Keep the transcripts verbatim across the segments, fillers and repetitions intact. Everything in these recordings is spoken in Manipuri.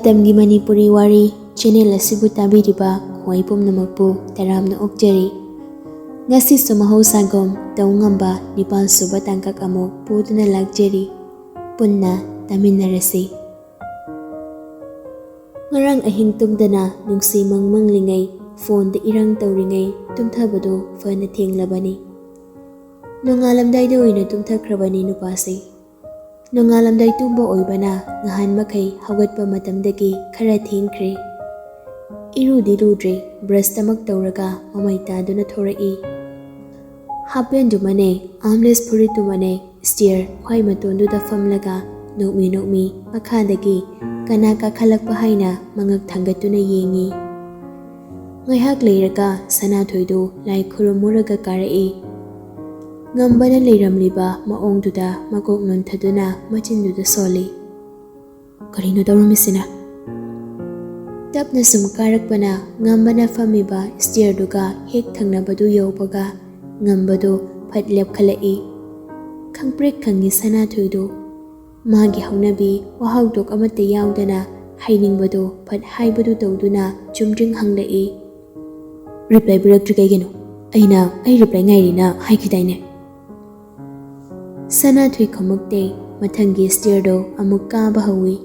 ꯃꯇꯝꯒꯤ ꯃꯅꯤꯄꯨꯔꯤ ꯋꯥꯔꯤ ꯆꯦꯅꯦꯜ ꯑꯁꯤꯕꯨ ꯇꯥꯕꯤꯔꯤꯕ ꯈ꯭ꯋꯥꯏ ꯄꯨꯝꯅꯃꯛꯄꯨ ꯇꯔꯥꯝꯅ ꯑꯣꯛꯆꯔꯤ꯫ ꯉꯁꯤꯁꯨ ꯃꯍꯧꯁꯥꯒꯨꯝ ꯇꯧ ꯉꯝꯕ ꯅꯤꯄꯥꯜ ꯁꯨꯕ ꯇꯥꯡꯀꯛ ꯑꯃꯨꯛ ꯄꯨꯗꯨꯅ ꯂꯥꯛꯆꯔꯤ꯫ ꯄꯨꯟꯅ ꯇꯥꯃꯤꯟꯅꯔꯁꯤ꯫ ꯉꯔꯥꯡ ꯑꯍꯤꯡ ꯇꯨꯝꯗꯅ ꯅꯨꯡꯁꯤ ꯃꯪ ꯃꯪꯂꯤꯉꯩ, ꯐꯣꯟꯗ ꯏꯔꯥꯡ ꯇꯧꯔꯤꯉꯩ ꯇꯨꯝꯊꯕꯗꯨ ꯐꯅ ꯊꯦꯡꯂꯕꯅꯤ꯫ ꯅꯣꯡꯉꯥꯜꯂꯝꯗꯥꯏꯗ ꯑꯣꯏꯅ ꯇꯨꯝꯊꯈ꯭ꯔꯕꯅꯤ ꯅꯨꯄꯥꯁꯤ꯫ ꯅꯣꯡꯉꯥꯜꯂꯝꯗꯥꯏ ꯇꯨꯝꯕ ꯑꯣꯏꯕꯅ ꯉꯍꯥꯟ ꯃꯈꯩ ꯍꯧꯒꯠꯄ ꯃꯇꯝꯗꯒꯤ ꯈꯔ ꯊꯦꯡꯈ꯭ꯔꯦ꯫ ꯏꯔꯨꯗꯤ ꯂꯨꯗ꯭ꯔꯤ, ꯕ꯭ꯔꯁꯇꯃꯛ ꯇꯧꯔꯒ ꯃꯃꯩ ꯇꯥꯗꯨꯅ ꯊꯣꯔꯛꯏ꯫ ꯍꯥꯞ ꯄꯦꯟꯗꯨꯃꯅꯦ, ꯑꯥꯝꯂꯦꯁ ꯐꯨꯔꯤꯠꯇꯨꯃꯅꯦ, ꯁ꯭ꯇꯤꯌꯔ ꯈ꯭ꯋꯥꯏ ꯃꯇꯣꯟꯗꯨꯗ ꯐꯝꯂꯒ ꯅꯣꯛꯃꯤ ꯅꯣꯛꯃꯤ ꯃꯈꯥꯗꯒꯤ ꯀꯅꯥ ꯀꯥꯈꯠꯂꯛꯄ ꯍꯥꯏꯅ ꯃꯉꯛ ꯊꯥꯡꯒꯠꯇꯨꯅ ꯌꯦꯡꯉꯤ꯫ ꯉꯥꯏꯍꯥꯛ ꯂꯩꯔꯒ ꯁꯅꯥꯊꯣꯏꯗꯨ ꯂꯥꯏ ꯈꯨꯔꯨꯝꯃꯨꯔꯒ ꯀꯥꯔꯛꯏ꯫ ꯉꯝꯕꯅ ꯂꯩꯔꯝꯂꯤꯕ ꯃꯑꯣꯡꯗꯨꯗ ꯃꯀꯣꯛ ꯅꯣꯟꯊꯗꯨꯅ ꯃꯆꯤꯟꯗꯨꯗ ꯁꯣꯜꯂꯤ꯫ ꯀꯔꯤꯅꯣ ꯇꯧꯔꯝꯃꯤꯁꯤꯅ? ꯇꯞꯅ ꯁꯨꯝ ꯀꯥꯔꯛꯄꯅ ꯉꯝꯕꯅ ꯐꯝꯃꯤꯕ ꯁ꯭ꯇꯤꯌꯔꯗꯨꯒ ꯍꯦꯛ ꯊꯪꯅꯕꯗꯨ ꯌꯧꯕꯒ ꯉꯝꯕꯗꯨ ꯐꯠ ꯂꯦꯞꯈꯠꯂꯛꯏ꯫ ꯈꯪꯄ꯭ꯔꯦꯛ ꯈꯪꯉꯤ ꯁꯅꯥꯊꯣꯏꯗꯨ꯫ ꯃꯥꯒꯤ ꯍꯧꯅꯕꯤ ꯋꯥꯍꯧꯗꯣꯛ ꯑꯃꯠꯇ ꯌꯥꯎꯗꯅ ꯍꯥꯏꯅꯤꯡꯕꯗꯨ ꯐꯠ ꯍꯥꯏꯕꯗꯨ ꯇꯧꯗꯨꯅ ꯆꯨꯝꯗ꯭ꯔꯤꯡ ꯍꯪꯂꯛꯏ꯫ ꯔꯤꯄ꯭ꯂꯥꯏ ꯄꯤꯔꯛꯇ꯭ꯔꯤ ꯀꯩꯒꯤꯅꯣ? ꯑꯩꯅ ꯑꯩ ꯔꯤꯄ꯭ꯂꯥꯏ ꯉꯥꯏꯔꯤꯅ ꯍꯥꯏꯈꯤꯗꯥꯏꯅꯦ? ꯁꯅꯥꯊꯣꯏ ꯈꯨꯝꯃꯛꯇꯦ꯫ ꯃꯊꯪꯒꯤ ꯁ꯭ꯇꯤꯌꯔꯗꯨ ꯑꯃꯨꯛ ꯀꯥꯕ ꯍꯧꯏ꯫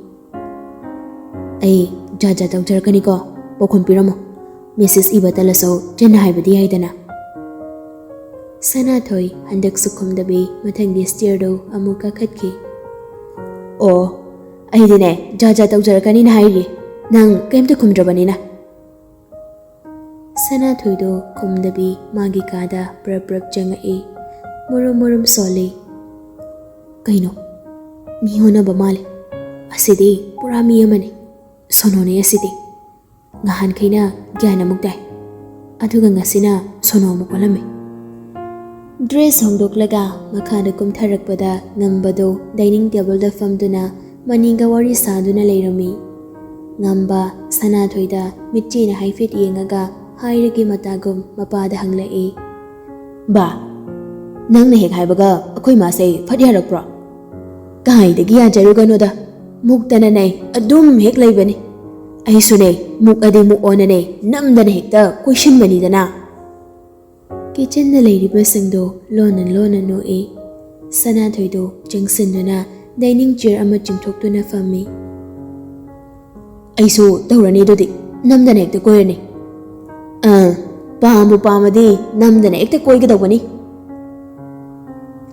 ꯑꯩ ꯖꯥꯠ ꯖꯥꯠ ꯇꯧꯖꯔꯛꯀꯅꯤꯀꯣ, ꯄꯥꯎꯈꯨꯝ ꯄꯤꯔꯝꯃꯣ꯫ ꯃꯦꯁꯦꯖ ꯏꯕ ꯇꯜꯂꯁꯨ ꯆꯤꯟꯅ ꯍꯥꯏꯕꯗꯤ ꯌꯥꯏꯗꯅ꯫ ꯁꯅꯥꯊꯣꯏ ꯍꯟꯗꯛꯁꯨ ꯈꯨꯝꯗꯕꯤ ꯃꯊꯪꯒꯤ ꯁ꯭ꯇꯤꯌꯔꯗꯨ ꯑꯃꯨꯛ ꯀꯥꯈꯠꯈꯤ꯫ ꯑꯣ, ꯑꯩꯗꯤꯅꯦ ꯖꯥꯠ ꯖꯥꯠ ꯇꯧꯖꯔꯛꯀꯅꯤꯅ ꯍꯥꯏꯔꯤ, ꯅꯪ ꯀꯩꯝꯇ ꯈꯨꯝꯗ꯭ꯔꯕꯅꯤꯅ꯫ ꯁꯅꯥꯊꯣꯏꯗꯣ ꯈꯨꯝꯗꯕꯤ ꯃꯥꯒꯤ ꯀꯥꯗ ꯄ꯭ꯔꯞ ꯄ꯭ꯔꯞ ꯆꯪꯉꯛꯏ꯫ ꯃꯨꯔꯨꯝ ꯃꯨꯔꯨꯝ ꯁꯣꯜꯂꯤ꯫ ꯀꯩꯅꯣ? ꯃꯤ ꯑꯣꯟꯅꯕ ꯃꯥꯜꯂꯦ꯫ ꯑꯁꯤꯗꯤ ꯄꯨꯔꯥ ꯃꯤ ꯑꯃꯅꯤ꯫ ꯁꯣꯅꯣꯅꯦ ꯑꯁꯤꯗꯤ꯫ ꯉꯍꯥꯟꯈꯩꯅ ꯒ꯭ꯌꯥꯟ ꯑꯃꯨꯛ ꯇꯥꯏ, ꯑꯗꯨꯒ ꯉꯁꯤꯅ ꯁꯣꯅꯣ ꯑꯃꯨꯛ ꯑꯣꯜꯂꯝꯃꯦ꯫ ꯗ꯭ꯔꯦꯁ ꯍꯣꯡꯗꯣꯛꯂꯒ ꯃꯈꯥꯗ ꯀꯨꯝꯊꯔꯛꯄꯗ ꯉꯝꯕꯗꯣ ꯗꯥꯏꯅꯤꯡ ꯇꯦꯕꯜꯗ ꯐꯝꯗꯨꯅ ꯃꯅꯤꯒ ꯋꯥꯔꯤ ꯁꯥꯗꯨꯅ ꯂꯩꯔꯝꯃꯤ꯫ ꯉꯝꯕ ꯁꯅꯥꯊꯣꯏꯗ ꯃꯤꯠꯆꯤꯅ ꯍꯥꯏꯐꯦꯠ ꯌꯦꯡꯉꯒ ꯍꯥꯏꯔꯒꯦ ꯃꯇꯥꯒꯨꯝ ꯃꯄꯥꯗ ꯍꯪꯂꯛꯏ꯫ ꯕꯥ, ꯅꯪꯅ ꯍꯦꯛ ꯍꯥꯏꯕꯒ ꯑꯩꯈꯣꯏ ꯃꯥꯁꯦ ꯐꯠ ꯌꯥꯔꯛꯄ꯭ꯔꯣ? ꯀꯥꯏꯗꯒꯤ ꯌꯥꯖꯔꯨꯒꯅꯣꯗ, ꯃꯨꯛꯇꯅꯅꯦ ꯑꯗꯨꯝ ꯍꯦꯛ ꯂꯩꯕꯅꯤ꯫ ꯑꯩꯁꯨꯅꯦ ꯃꯨꯛꯑꯗꯤ ꯃꯨꯛꯑꯣꯅꯅꯦ ꯅꯝꯗꯅ ꯍꯦꯛꯇ ꯀꯣꯏꯁꯤꯟꯕꯅꯤꯗꯅ꯫ ꯀꯤꯠꯆꯟꯗ ꯂꯩꯔꯤꯕꯁꯤꯡꯗꯣ ꯂꯣꯟꯅ ꯂꯣꯟꯅ ꯅꯣꯛꯏ꯫ ꯁꯅꯥꯊꯣꯏꯗꯣ ꯆꯪꯁꯤꯟꯗꯨꯅ ꯗꯥꯏꯅꯤꯡ ꯆꯤꯌꯔ ꯑꯃ ꯆꯤꯡꯊꯣꯛꯇꯨꯅ ꯐꯝꯃꯤ꯫ ꯑꯩꯁꯨ ꯇꯧꯔꯅꯤ ꯑꯗꯨꯗꯤ, ꯅꯝꯗꯅ ꯍꯦꯛꯇ ꯀꯣꯏꯔꯅꯤ꯫ ꯑꯥ, ꯄꯥꯝꯕꯨ ꯄꯥꯝꯃꯗꯤ ꯅꯝꯗꯅ ꯍꯦꯛꯇ ꯀꯣꯏꯒꯗꯧꯕꯅꯤ꯫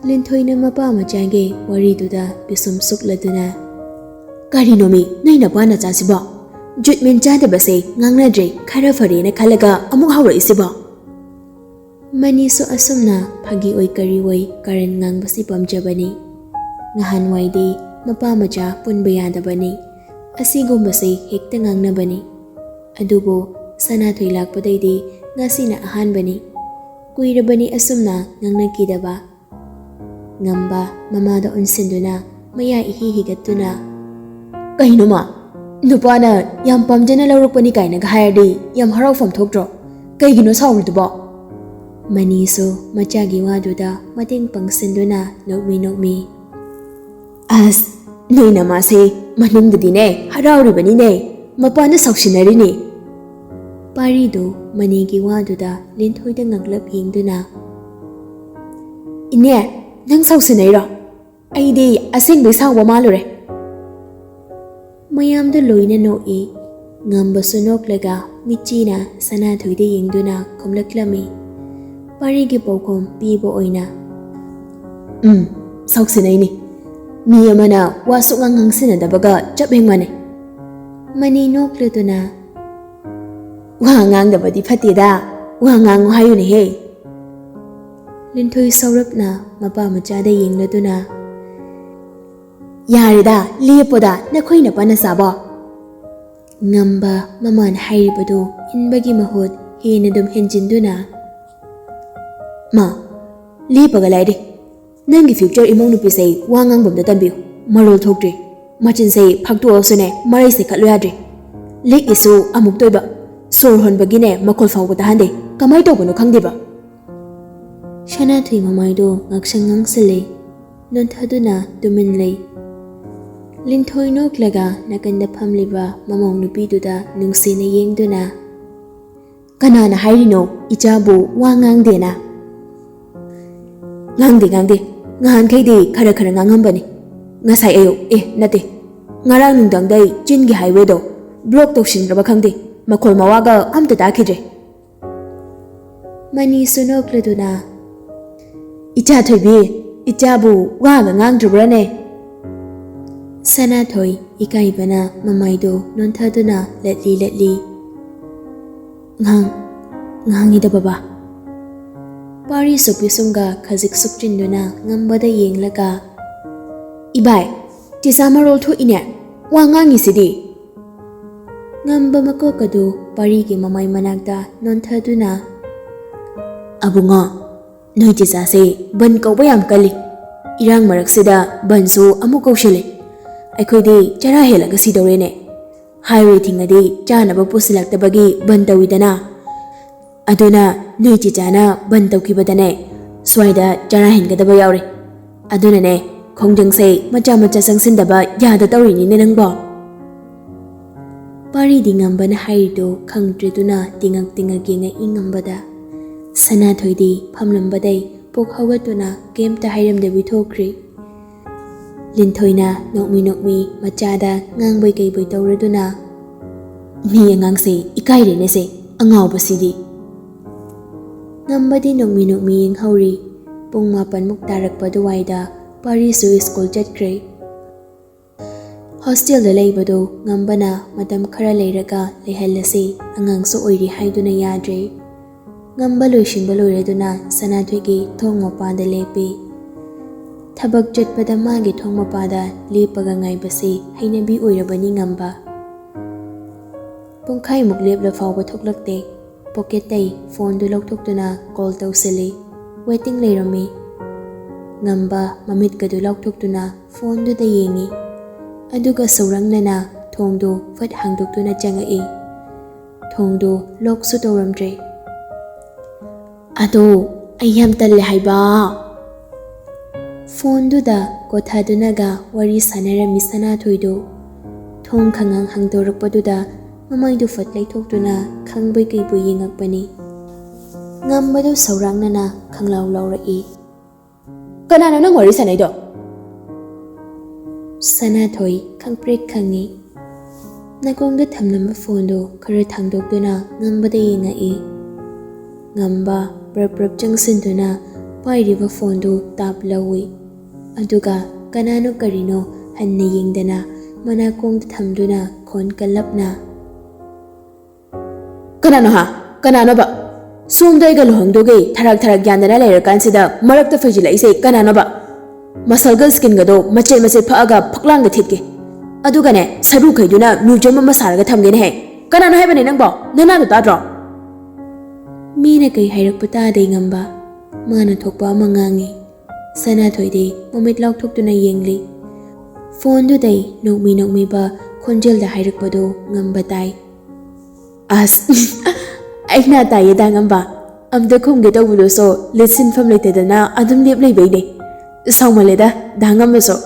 ꯂꯤꯟꯊꯣꯏꯅ ꯃꯄꯥ ꯃꯆꯥꯒꯤ ꯋꯥꯔꯤꯗꯨꯗ ꯄꯤꯁꯨꯝ ꯁꯨꯛꯂꯗꯨꯅ, "ꯀꯔꯤꯅꯣꯃꯤ ꯅꯣꯏ ꯅꯄꯥ ꯅꯆꯥꯁꯤꯕꯣ? ꯖꯨꯠꯃꯦꯟ ꯆꯥꯗꯕꯁꯦ ꯉꯥꯡꯅꯗ꯭ꯔꯦ ꯈꯔ ꯐꯔꯦꯅ ꯈꯜꯂꯒ ꯑꯃꯨꯛ ꯍꯧꯔꯛꯏꯁꯤꯕꯣ?" ꯃꯅꯤꯁꯨ ꯑꯁꯨꯝꯅ ꯐꯥꯒꯤ ꯑꯣꯏ ꯀꯔꯤ ꯑꯣꯏ ꯀꯥꯔꯟ ꯉꯥꯡꯕꯁꯤ ꯄꯥꯝꯖꯕꯅꯤ꯫ ꯉꯍꯥꯟꯋꯥꯏꯗꯤ ꯃꯄꯥ ꯃꯆꯥ ꯄꯨꯟꯕ ꯌꯥꯗꯕꯅꯤ꯫ ꯑꯁꯤꯒꯨꯝꯕꯁꯤ ꯍꯦꯛꯇ ꯉꯥꯡꯅꯕꯅꯤ꯫ ꯑꯗꯨꯕꯨ ꯁꯅꯥꯊꯣꯏ ꯂꯥꯛꯄꯗꯩꯗꯤ ꯉꯁꯤꯅ ꯑꯍꯥꯟꯕꯅꯤ꯫ ꯀꯨꯏꯔꯕꯅꯤ ꯑꯁꯨꯝꯅ ꯉꯥꯡꯅꯈꯤꯗꯕ꯫ ꯉꯝꯕ ꯃꯃꯥꯗ ꯑꯣꯟꯁꯤꯟꯗꯨꯅ ꯃꯌꯥ ꯏꯍꯤ ꯍꯤꯒꯠꯇꯨꯅ, "ꯀꯩꯅꯣ ꯃꯥ? ꯅꯨꯄꯥꯅ ꯌꯥꯝ ꯄꯥꯝꯖꯅ ꯂꯧꯔꯛꯄꯅꯤ ꯀꯥꯏꯅꯒ ꯍꯥꯏꯔꯗꯤ ꯌꯥꯝ ꯍꯔꯥꯎꯐꯝ ꯊꯣꯛꯇ꯭ꯔꯣ? ꯀꯩꯒꯤꯅꯣ ꯁꯥꯎꯔꯤꯗꯨꯕꯣ?" ꯃꯅꯤꯁꯨ ꯃꯆꯥꯒꯤ ꯋꯥꯗꯨꯗ ꯃꯇꯦꯡ ꯄꯥꯡꯁꯤꯟꯗꯨꯅ ꯅꯣꯛꯃꯤ ꯅꯣꯛꯃꯤ, "ꯑꯁ, ꯅꯣꯏ ꯅꯃꯥꯁꯦ ꯃꯅꯨꯡꯗꯗꯤꯅꯦ ꯍꯔꯥꯎꯔꯤꯕꯅꯤꯅꯦ, ꯃꯄꯥꯟꯗ ꯁꯥꯎꯁꯤꯟꯅꯔꯤꯅꯦ꯫" ꯄꯥꯔꯤꯗꯨ ꯃꯅꯤꯒꯤ ꯋꯥꯗꯨꯗ ꯂꯤꯟꯊꯣꯏꯗ ꯉꯛꯂꯞ ꯌꯦꯡꯗꯨꯅ, "ꯏꯅꯦ, ꯅꯪ ꯁꯥꯎꯁꯤꯟꯅꯩꯔꯣ? ꯑꯩꯗꯤ ꯑꯁꯦꯡꯕꯩ ꯁꯥꯎꯕ ꯃꯥꯜꯂꯨꯔꯦ꯫" ꯃꯌꯥꯝꯗꯨ ꯂꯣꯏꯅ ꯅꯣꯛꯏ꯫ ꯉꯝꯕꯁꯨ ꯅꯣꯛꯂꯒ ꯃꯤꯠꯆꯤꯅ ꯁꯅꯥꯊꯣꯏꯗ ꯌꯦꯡꯗꯨꯅ ꯈꯨꯝꯂꯛꯂꯝꯃꯤ꯫ ꯄꯥꯔꯤꯒꯤ ꯄꯥꯎꯈꯨꯝ ꯄꯤꯕ ꯑꯣꯏꯅ, "ꯎꯝ, ꯁꯥꯎꯁꯤꯟꯅꯩꯅꯤ꯫ ꯃꯤ ꯑꯃꯅ ꯋꯥ ꯁꯨꯛꯉꯥꯡ ꯉꯥꯡꯁꯤꯟꯅꯗꯕꯒ ꯆꯞ ꯍꯦꯛ ꯃꯥꯟꯅꯩ꯫" ꯃꯅꯤ ꯅꯣꯛꯂꯗꯨꯅ, "ꯋꯥ ꯉꯥꯡꯗꯕꯗꯤ ꯐꯠꯇꯦꯗ, ꯋꯥ ꯉꯥꯡꯉꯨ ꯍꯥꯏꯌꯨꯅꯦꯍꯦ꯫" ꯂꯤꯟꯊꯣꯏ ꯁꯧꯔꯞꯅ ꯃꯄꯥ ꯃꯆꯥꯗ ꯌꯦꯡꯂꯗꯨꯅ, "ꯌꯥꯔꯦꯗ, ꯂꯦꯞꯄꯣꯗ, ꯅꯈꯣꯏ ꯅꯄꯥ ꯅꯆꯥꯕꯣ꯫" ꯉꯝꯕ ꯃꯃꯥꯅ ꯍꯥꯏꯔꯤꯕꯗꯨ ꯏꯟꯕꯒꯤ ꯃꯍꯨꯠ ꯍꯦꯟꯅ ꯑꯗꯨꯝ ꯍꯦꯟꯖꯤꯟꯗꯨꯅ, "ꯃꯥ, ꯂꯦꯞꯄꯒ ꯂꯩꯔꯦ꯫ ꯅꯪꯒꯤ ꯐ꯭ꯌꯨꯆꯔ ꯏꯃꯧ ꯅꯨꯄꯤꯁꯦ ꯋꯥ ꯉꯥꯡꯕ ꯑꯝꯇ ꯇꯝꯕꯤꯌꯨ꯫ ꯃꯔꯣꯜ ꯊꯣꯛꯇ꯭ꯔꯦ꯫ ꯃꯆꯤꯟꯁꯦ ꯐꯥꯛꯇꯣꯛꯑꯁꯨꯅꯦ ꯃꯔꯩ ꯁꯦꯠꯀꯠꯂꯨ ꯌꯥꯗ꯭ꯔꯦ꯫ ꯂꯤꯛꯏꯁꯨ ꯑꯃꯨꯛ ꯇꯣꯏꯕ꯫ ꯁꯣꯔ ꯍꯣꯟꯕꯒꯤꯅꯦ ꯃꯈꯣꯜ ꯐꯥꯎꯕ ꯇꯥꯍꯟꯗꯦ꯫ ꯀꯃꯥꯏ ꯇꯧꯕꯅꯣ ꯈꯪꯗꯦꯕ꯫" ꯁꯅꯥꯊꯣꯏ ꯃꯃꯥꯏꯗꯣ ꯉꯥꯛꯁꯪ ꯉꯥꯡꯁꯤꯜꯂꯦ꯫ ꯅꯣꯟꯊꯗꯨꯅ ꯇꯨꯃꯤꯟ ꯂꯩ꯫ ꯂꯤꯟꯊꯣꯏ ꯅꯣꯛꯂꯒ ꯅꯥꯀꯟꯗ ꯐꯝꯂꯤꯕ ꯃꯃꯧ ꯅꯨꯄꯤꯗꯨꯗ ꯅꯨꯡꯁꯤꯅ ꯌꯦꯡꯗꯨꯅ, "ꯀꯅꯥꯅ ꯍꯥꯏꯔꯤꯅꯣ ꯏꯆꯥꯕꯨ ꯋꯥ ꯉꯥꯡꯗꯦꯅ?" "ꯉꯥꯡꯗꯦ, ꯉꯥꯡꯗꯦ꯫ ꯉꯍꯥꯟꯈꯩꯗꯤ ꯈꯔ ꯈꯔ ꯉꯥꯡꯉꯝꯕꯅꯤ꯫ ꯉꯁꯥꯏ ꯑꯌꯨꯛ, ꯑꯦ, ꯅꯠꯇꯦ, ꯉꯔꯥꯡ ꯅꯨꯡꯗꯥꯡꯗꯩ ꯆꯤꯟꯒꯤ ꯍꯥꯏꯋꯦꯗꯣ ꯕ꯭ꯂꯣꯛ ꯇꯧꯁꯤꯟꯈ꯭ꯔꯕ ꯈꯪꯗꯦ꯫ ꯃꯈꯣꯜ ꯃꯋꯥꯒ ꯑꯝꯇ ꯇꯥꯈꯤꯗ꯭ꯔꯦ꯫" ꯃꯅꯤꯁꯨ ꯅꯣꯛꯂꯗꯨꯅ, "ꯏꯆꯥ ꯊꯣꯏꯕꯤ, ꯏꯆꯥꯕꯨ ꯋꯥꯒ ꯉꯥꯡꯗ꯭ꯔꯕ꯭ꯔꯅꯦ?" ꯁꯅꯥꯊꯣꯏ ꯏꯀꯥꯏꯕꯅ ꯃꯃꯥꯏꯗꯨ ꯅꯣꯟꯊꯗꯨꯅ ꯂꯠꯂꯤ ꯂꯠꯂꯤ, "ꯉꯥꯡ-, ꯉꯥꯡꯉꯤꯗ ꯕꯕꯥ꯫" ꯄꯥꯔꯤꯁꯨ ꯄꯤꯁꯨꯝꯒ ꯈꯖꯤꯛ ꯁꯨꯛꯆꯤꯟꯗꯨꯅ ꯉꯝꯕꯗ ꯌꯦꯡꯂꯒ, "ꯏꯕꯥꯏ, ꯆꯤꯆꯥ ꯃꯔꯣꯜ ꯊꯣꯛꯏꯅꯦ, ꯋꯥ ꯉꯥꯡꯉꯤꯁꯤꯗꯤ꯫" ꯉꯝꯕ ꯃꯀꯣꯛ ꯑꯗꯨ ꯄꯥꯔꯤꯒꯤ ꯃꯃꯥꯏ ꯃꯅꯥꯛꯇ ꯅꯣꯟꯊꯗꯨꯅ, "ꯑꯕꯨꯡꯉꯣ, ꯅꯣꯏ ꯆꯤꯆꯥꯁꯦ ꯕꯟ ꯀꯧꯕ ꯌꯥꯝ ꯀꯜꯂꯤ꯫ ꯏꯔꯥꯡ ꯃꯔꯛꯁꯤꯗ ꯕꯟꯁꯨ ꯑꯃꯨꯛ ꯀꯧꯁꯤꯜꯂꯤ꯫ ꯑꯩꯈꯣꯏꯗꯤ ꯆꯔꯥ ꯍꯦꯜꯂꯒ ꯁꯤꯗꯧꯔꯦꯅꯦ꯫ ꯍꯥꯏꯋꯦ ꯊꯤꯡꯉꯗꯤ ꯆꯥꯅꯕ ꯄꯨꯁꯤꯜꯂꯛꯇꯕꯒꯤ ꯕꯟ ꯇꯧꯏꯗꯅ꯫ ꯑꯗꯨꯅ ꯅꯣꯏ ꯆꯤꯆꯥꯅ ꯕꯟ ꯇꯧꯈꯤꯕꯗꯅꯦ, ꯁ꯭ꯋꯥꯏꯗ ꯆꯔꯥ ꯍꯦꯟꯒꯗꯕ ꯌꯥꯎꯔꯦ꯫ ꯑꯗꯨꯅꯅꯦ, ꯈꯣꯡꯖꯪꯁꯦ ꯃꯆꯥ ꯃꯆꯥ ꯆꯪꯁꯤꯟꯗꯕ ꯌꯥꯗ ꯇꯧꯔꯤꯅꯤꯅꯦ ꯅꯪꯕꯣ꯫" ꯄꯥꯔꯤꯗꯤ ꯉꯝꯕꯅ ꯍꯥꯏꯔꯤꯗꯨ ꯈꯪꯗ꯭ꯔꯦꯗꯨꯅ ꯇꯤꯉꯛ ꯇꯤꯉꯛ ꯌꯦꯡꯉꯛꯏ ꯉꯝꯕꯗ꯫ ꯁꯅꯥꯊꯣꯏꯗꯤ ꯐꯝꯂꯝꯕꯗꯩ ꯄꯣꯛ ꯍꯧꯒꯠꯇꯨꯅ ꯀꯩꯝꯇ ꯍꯥꯏꯔꯝꯗꯕꯤ ꯊꯣꯛꯈ꯭ꯔꯤ꯫ ꯂꯤꯟꯊꯣꯏꯅ ꯅꯣꯛꯃꯤ ꯅꯣꯛꯃꯤ ꯃꯆꯥꯗ ꯉꯥꯡꯕꯩ ꯀꯩꯕꯩ ꯇꯧꯔꯗꯨꯅ, "ꯃꯤ ꯑꯉꯥꯡꯁꯦ ꯏꯀꯥꯏꯔꯦꯅꯦꯁꯦ, ꯑꯉꯥꯎꯕꯁꯤꯗꯤ꯫" ꯉꯝꯕꯗꯤ ꯅꯣꯛꯃꯤ ꯅꯣꯛꯃꯤ ꯌꯦꯡꯍꯧꯔꯤ꯫ ꯄꯨꯡ ꯃꯥꯄꯟꯃꯨꯛ ꯇꯥꯔꯛꯄ ꯑꯗꯨꯋꯥꯏꯗ ꯄꯥꯔꯤꯁꯨ ꯁ꯭ꯀꯨꯜ ꯆꯠꯈ꯭ꯔꯦ꯫ ꯍꯣꯁꯇꯦꯜꯗ ꯂꯩꯕꯗꯨ ꯉꯝꯕꯅ ꯃꯇꯝ ꯈꯔ ꯂꯩꯔꯒ ꯂꯩꯍꯜꯂꯁꯤ, ꯑꯉꯥꯡꯁꯨ ꯑꯣꯏꯔꯤ ꯍꯥꯏꯗꯨꯅ ꯌꯥꯗ꯭ꯔꯦ꯫ ꯉꯝꯕ ꯂꯣꯏꯁꯤꯟꯕ ꯂꯣꯏꯔꯗꯨꯅ ꯁꯅꯥꯊꯣꯏꯒꯤ ꯊꯣꯡ ꯃꯄꯥꯟꯗ ꯂꯦꯞꯄꯤ꯫ ꯊꯕꯛ ꯆꯠꯄꯗ ꯃꯥꯒꯤ ꯊꯣꯡ ꯃꯄꯥꯗ ꯂꯦꯞꯄꯒ ꯉꯥꯏꯕꯁꯤ ꯍꯩꯅꯕꯤ ꯑꯣꯏꯔꯕꯅꯤ ꯉꯝꯕ꯫ ꯄꯨꯡꯈꯥꯏꯃꯨꯛ ꯂꯦꯞꯂ ꯐꯥꯎꯕ ꯊꯣꯛꯂꯛꯇꯦ꯫ ꯄꯣꯀꯦꯠꯇꯩ ꯐꯣꯟꯗꯨ ꯂꯧꯊꯣꯛꯇꯨꯅ ꯀꯣꯜ ꯇꯧꯁꯤꯜꯂꯤ꯫ ꯋꯦꯇꯤꯡ ꯂꯩꯔꯝꯃꯤ꯫ ꯉꯝꯕ ꯃꯃꯤꯠꯀꯗꯨ ꯂꯥꯎꯊꯣꯛꯇꯨꯅ ꯐꯣꯟꯗꯨꯗ ꯌꯦꯡꯉꯤ꯫ ꯑꯗꯨꯒ ꯁꯧꯔꯪꯅꯅ ꯊꯣꯡꯗꯨ ꯐꯠ ꯍꯥꯡꯗꯣꯛꯇꯨꯅ ꯆꯪꯉꯛꯏ꯫ ꯊꯣꯡꯗꯨ ꯂꯣꯛꯁꯨ ꯇꯧꯔꯝꯗ꯭ꯔꯦ꯫ "ꯑꯗꯣ, ꯑꯩ ꯌꯥꯝ ꯇꯜꯂꯦ ꯍꯥꯏꯕ꯫" ꯐꯣꯟꯗꯨꯗ ꯀꯣꯊꯥꯗꯨꯅꯒ ꯋꯥꯔꯤ ꯁꯥꯟꯅꯔꯝꯃꯤ ꯁꯅꯥꯊꯣꯏꯗꯨ꯫ ꯊꯣꯡ ꯈꯪꯍꯥꯡ ꯍꯥꯡꯗꯣꯔꯛꯄꯗꯨꯗ ꯃꯃꯥꯏꯗꯨ ꯐꯠ ꯂꯩꯊꯣꯛꯇꯨꯅ ꯈꯪꯕꯣꯏ ꯀꯩꯕꯣꯏ ꯌꯦꯡꯉꯛꯄꯅꯤ꯫ ꯉꯝꯕꯗꯨ ꯁꯧꯔꯥꯡꯅꯅ ꯈꯪꯂꯥꯎ ꯂꯥꯎꯔꯛꯏ꯫ "ꯀꯅꯥꯅꯣ ꯅꯪ ꯋꯥꯔꯤ ꯁꯥꯟꯅꯩꯗꯣ?" ꯁꯅꯥꯊꯣꯏ ꯈꯪꯄ꯭ꯔꯦꯛ ꯈꯪꯉꯤ꯫ ꯅꯥꯀꯣꯡꯗ ꯊꯝꯂꯝꯕ ꯐꯣꯟꯗꯨ ꯈꯔ ꯊꯥꯡꯗꯣꯛꯇꯨꯅ ꯉꯝꯕꯗ ꯌꯦꯡꯉꯛꯏ꯫ ꯉꯝꯕ ꯕ꯭ꯔꯞ ꯕ꯭ꯔꯞ ꯆꯪꯁꯤꯟꯗꯨꯅ ꯄꯥꯏꯔꯤꯕ ꯐꯣꯟꯗꯨ ꯇꯥꯞ ꯂꯧꯏ꯫ ꯑꯗꯨꯒ ꯀꯅꯥꯅꯣ ꯀꯔꯤꯅꯣ ꯍꯟꯅ ꯌꯦꯡꯗꯅ ꯃꯅꯥꯀꯣꯡꯗ ꯊꯝꯗꯨꯅ ꯈꯣꯟ ꯀꯜꯂꯞꯅ, "ꯀꯅꯥꯅꯣ ꯍꯥ? ꯀꯅꯥꯅꯣꯕ? ꯁꯣꯝꯗ ꯑꯩꯒ ꯂꯨꯍꯣꯡꯗꯧꯒꯤ ꯊꯔꯥꯛ ꯊꯔꯥꯛ ꯌꯥꯟꯗꯅ ꯂꯩꯔꯀꯥꯟꯁꯤꯗ ꯃꯔꯛꯇ ꯐꯩꯖꯤꯜꯂꯛꯏꯁꯦ ꯀꯅꯥꯅꯣꯕ? ꯃꯁꯜꯒ ꯁ꯭ꯀꯤꯟꯒꯗꯣ ꯃꯆꯦꯠ ꯃꯆꯦꯠ ꯐꯛꯑꯒ ꯐꯛꯂꯥꯡꯗ ꯊꯤꯠꯀꯦ꯫ ꯑꯗꯨꯒꯅꯦ, ꯁꯔꯨꯈꯩꯗꯨꯅ ꯃ꯭ꯌꯨꯖꯤꯌꯝ ꯑꯃ ꯁꯥꯔꯒ ꯊꯝꯒꯦꯅꯦ ꯍꯦ꯫ ꯀꯅꯥꯅꯣ ꯍꯥꯏꯕꯅꯦ ꯅꯪꯕꯣ? ꯅꯅꯥꯗꯣ ꯇꯥꯗ꯭ꯔꯣ?" ꯃꯤꯅ ꯀꯩ ꯍꯥꯏꯔꯛꯄ ꯇꯥꯗꯦ ꯉꯝꯕ꯫ ꯃꯥꯅ ꯊꯣꯛꯄ ꯑꯃ ꯉꯥꯡꯉꯤ꯫ ꯁꯅꯥꯊꯣꯏꯗꯤ ꯃꯃꯤꯠ ꯂꯥꯎꯊꯣꯛꯇꯨꯅ ꯌꯦꯡꯂꯤ꯫ ꯐꯣꯟꯗꯨꯗꯩ ꯅꯣꯛꯃꯤ ꯅꯣꯛꯃꯤꯕ ꯈꯣꯟꯖꯦꯜꯗ ꯍꯥꯏꯔꯛꯄꯗꯨ ꯉꯝꯕ ꯇꯥꯏ꯫ "ꯑꯁ, ꯑꯩ ꯅꯥ ꯇꯥꯏꯌꯦ ꯗꯥ ꯉꯝꯕ꯫ ꯑꯝꯇ ꯈꯨꯝꯒꯦ ꯇꯧꯕꯗꯨꯁꯨ ꯂꯤꯠꯁꯤꯟꯐꯝ ꯂꯩꯇꯗꯅ ꯑꯗꯨꯝ ꯂꯦꯞ ꯂꯩꯕꯩꯅꯦ꯫ ꯁꯥꯎꯃꯜꯂꯦꯗ ꯗꯥ ꯉꯝꯕꯁꯨ꯫"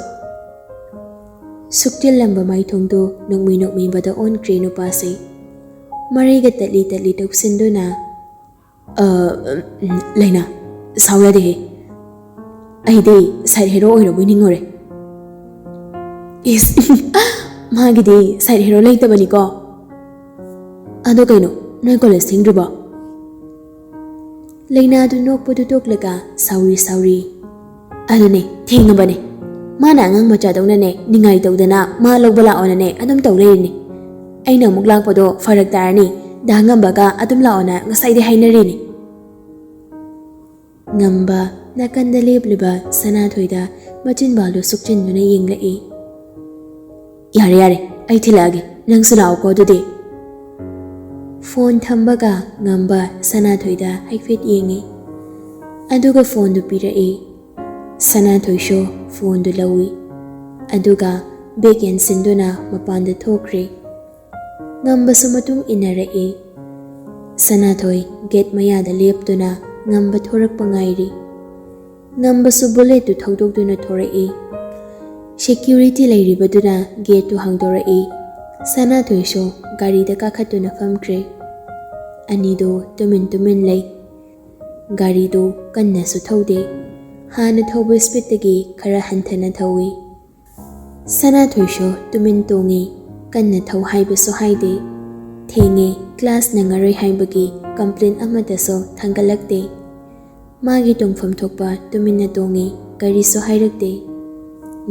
ꯁꯨꯛꯇꯤꯜꯂꯝꯕ ꯃꯥꯏꯊꯣꯡꯗꯨ ꯅꯣꯛꯃꯤ ꯅꯣꯛꯃꯤꯕꯗ ꯑꯣꯟꯈ꯭ꯔꯦ ꯅꯨꯄꯥꯁꯦ꯫ ꯃꯔꯩꯒ ꯇꯠꯂꯤ ꯇꯠꯂꯤ ꯇꯧꯁꯤꯟꯗꯨꯅ, "ꯑ, ꯎꯝ, ꯂꯩꯅꯥ, ꯁꯥꯎ ꯌꯥꯗꯦꯍꯦ꯫ ꯑꯩꯗꯤ ꯁꯥꯏꯠ ꯍꯦꯔꯣ ꯑꯣꯏꯔꯕꯣꯏ ꯅꯤꯡꯉꯨꯔꯦ꯫" "ꯏꯁ, ꯃꯥꯒꯤꯗꯤ ꯁꯥꯏꯠ ꯍꯦꯔꯣ ꯂꯩꯇꯕꯅꯤꯀꯣ꯫ ꯑꯗꯣ ꯀꯩꯅꯣ, ꯅꯣꯏ ꯀꯣꯂꯦꯖ ꯊꯦꯡꯗ꯭ꯔꯤꯕꯣ?" ꯂꯩꯅꯥꯗꯨ ꯅꯣꯛꯄꯗꯨ ꯇꯣꯛꯂꯒ ꯁꯥꯎꯔꯤ ꯁꯥꯎꯔꯤ, "ꯑꯗꯨꯅꯦ, ꯊꯦꯡꯉꯕꯅꯦ꯫ ꯃꯥꯅ ꯑꯉꯥꯡ ꯃꯆꯥꯗꯧꯅꯅꯦ ꯅꯤꯡꯉꯥꯏ ꯇꯧꯗꯅ ꯃꯥ ꯂꯧꯕ ꯂꯥꯛꯑꯣꯅꯅꯦ ꯑꯗꯨꯝ ꯇꯧ ꯂꯩꯔꯤꯅꯦ꯫ ꯑꯩꯅ ꯑꯃꯨꯛ ꯂꯥꯛꯄꯗꯣ ꯐꯔꯛ ꯇꯥꯔꯅꯤ꯫ ꯗꯥ ꯉꯝꯕꯒ ꯑꯗꯨꯝ ꯂꯥꯛꯑꯣꯅ ꯉꯁꯥꯏꯗꯩ ꯍꯥꯏꯅꯔꯤꯅꯦ꯫" ꯉꯝꯕ ꯅꯥꯀꯟꯗ ꯂꯦꯞꯂꯤꯕ ꯁꯅꯥꯊꯣꯏꯗ ꯃꯆꯤꯟꯕꯥꯜꯗꯨ ꯁꯨꯛꯆꯤꯟꯗꯨꯅ ꯌꯦꯡꯂꯛꯏ꯫ "ꯌꯥꯔꯦ, ꯌꯥꯔꯦ, ꯑꯩ ꯊꯤꯜꯂꯛꯑꯒꯦ, ꯅꯪꯁꯨ ꯂꯥꯛꯑꯣꯀꯣ ꯑꯗꯨꯗꯤ꯫" ꯐꯣꯟ ꯊꯝꯕꯒ ꯉꯝꯕ ꯁꯅꯥꯊꯣꯏꯗ ꯍꯥꯏꯐꯦꯠ ꯌꯦꯡꯉꯤ꯫ ꯑꯗꯨꯒ ꯐꯣꯟꯗꯨ ꯄꯤꯔꯛꯏ꯫ ꯁꯅꯥꯊꯣꯏꯁꯨ ꯐꯣꯟꯗꯨ ꯂꯧꯏ꯫ ꯑꯗꯨꯒ ꯕꯦꯛ ꯌꯥꯟꯁꯤꯟꯗꯨꯅ ꯃꯄꯥꯟꯗ ꯊꯣꯛꯈ꯭ꯔꯦ꯫ ꯉꯝꯕꯁꯨ ꯃꯇꯨꯡ ꯏꯟꯅꯔꯛꯏ꯫ ꯁꯅꯥꯊꯣꯏ ꯒꯦꯠ ꯃꯌꯥꯗ ꯂꯦꯞꯇꯨꯅ ꯉꯝꯕ ꯊꯣꯔꯛꯄ ꯉꯥꯏꯔꯤ꯫ ꯉꯝꯕꯁꯨ ꯕꯨꯂꯦꯠꯇꯨ ꯊꯧꯗꯣꯛꯇꯨꯅ ꯊꯣꯔꯛꯏ꯫ ꯁꯦꯀ꯭ꯌꯨꯔꯤꯇꯤ ꯂꯩꯔꯤꯕꯗꯨꯅ ꯒꯦꯠꯇꯨ ꯍꯥꯡꯗꯣꯔꯛꯏ꯫ ꯁꯅꯥꯊꯣꯏꯁꯨ ꯒꯥꯔꯤꯗ ꯀꯥꯈꯠꯇꯨꯅ ꯐꯝꯈ꯭ꯔꯦ꯫ ꯑꯅꯤꯗꯨ ꯇꯨꯃꯤꯟ ꯇꯨꯃꯤꯟ ꯂꯩ꯫ ꯒꯥꯔꯤꯗꯨ ꯀꯟꯅꯁꯨ ꯊꯧꯗꯦ꯫ ꯍꯥꯟꯅ ꯊꯧꯕ ꯁ꯭ꯄꯤꯠꯇꯒꯤ ꯈꯔ ꯍꯟꯊꯅ ꯊꯧꯏ꯫ ꯁꯅꯥꯊꯣꯏꯁꯨ ꯇꯨꯃꯤꯟ ꯇꯣꯡꯉꯤ꯫ ꯀꯟꯅ ꯊꯧ ꯍꯥꯏꯕꯁꯨ ꯍꯥꯏꯗꯦ꯫ ꯊꯦꯡꯉꯦ, ꯀ꯭ꯂꯥꯁ ꯅꯪꯉꯔꯣꯏ ꯍꯥꯏꯕꯒꯤ ꯀꯝꯄ꯭ꯂꯦꯟ ꯑꯃꯠꯇꯁꯨ ꯊꯥꯡꯒꯠꯂꯛꯇꯦ꯫ ꯃꯥꯒꯤ ꯇꯣꯡꯐꯝ ꯊꯣꯛꯄ ꯇꯨꯃꯤꯟꯅ ꯇꯣꯡꯉꯤ, ꯀꯔꯤꯁꯨ ꯍꯥꯏꯔꯛꯇꯦ꯫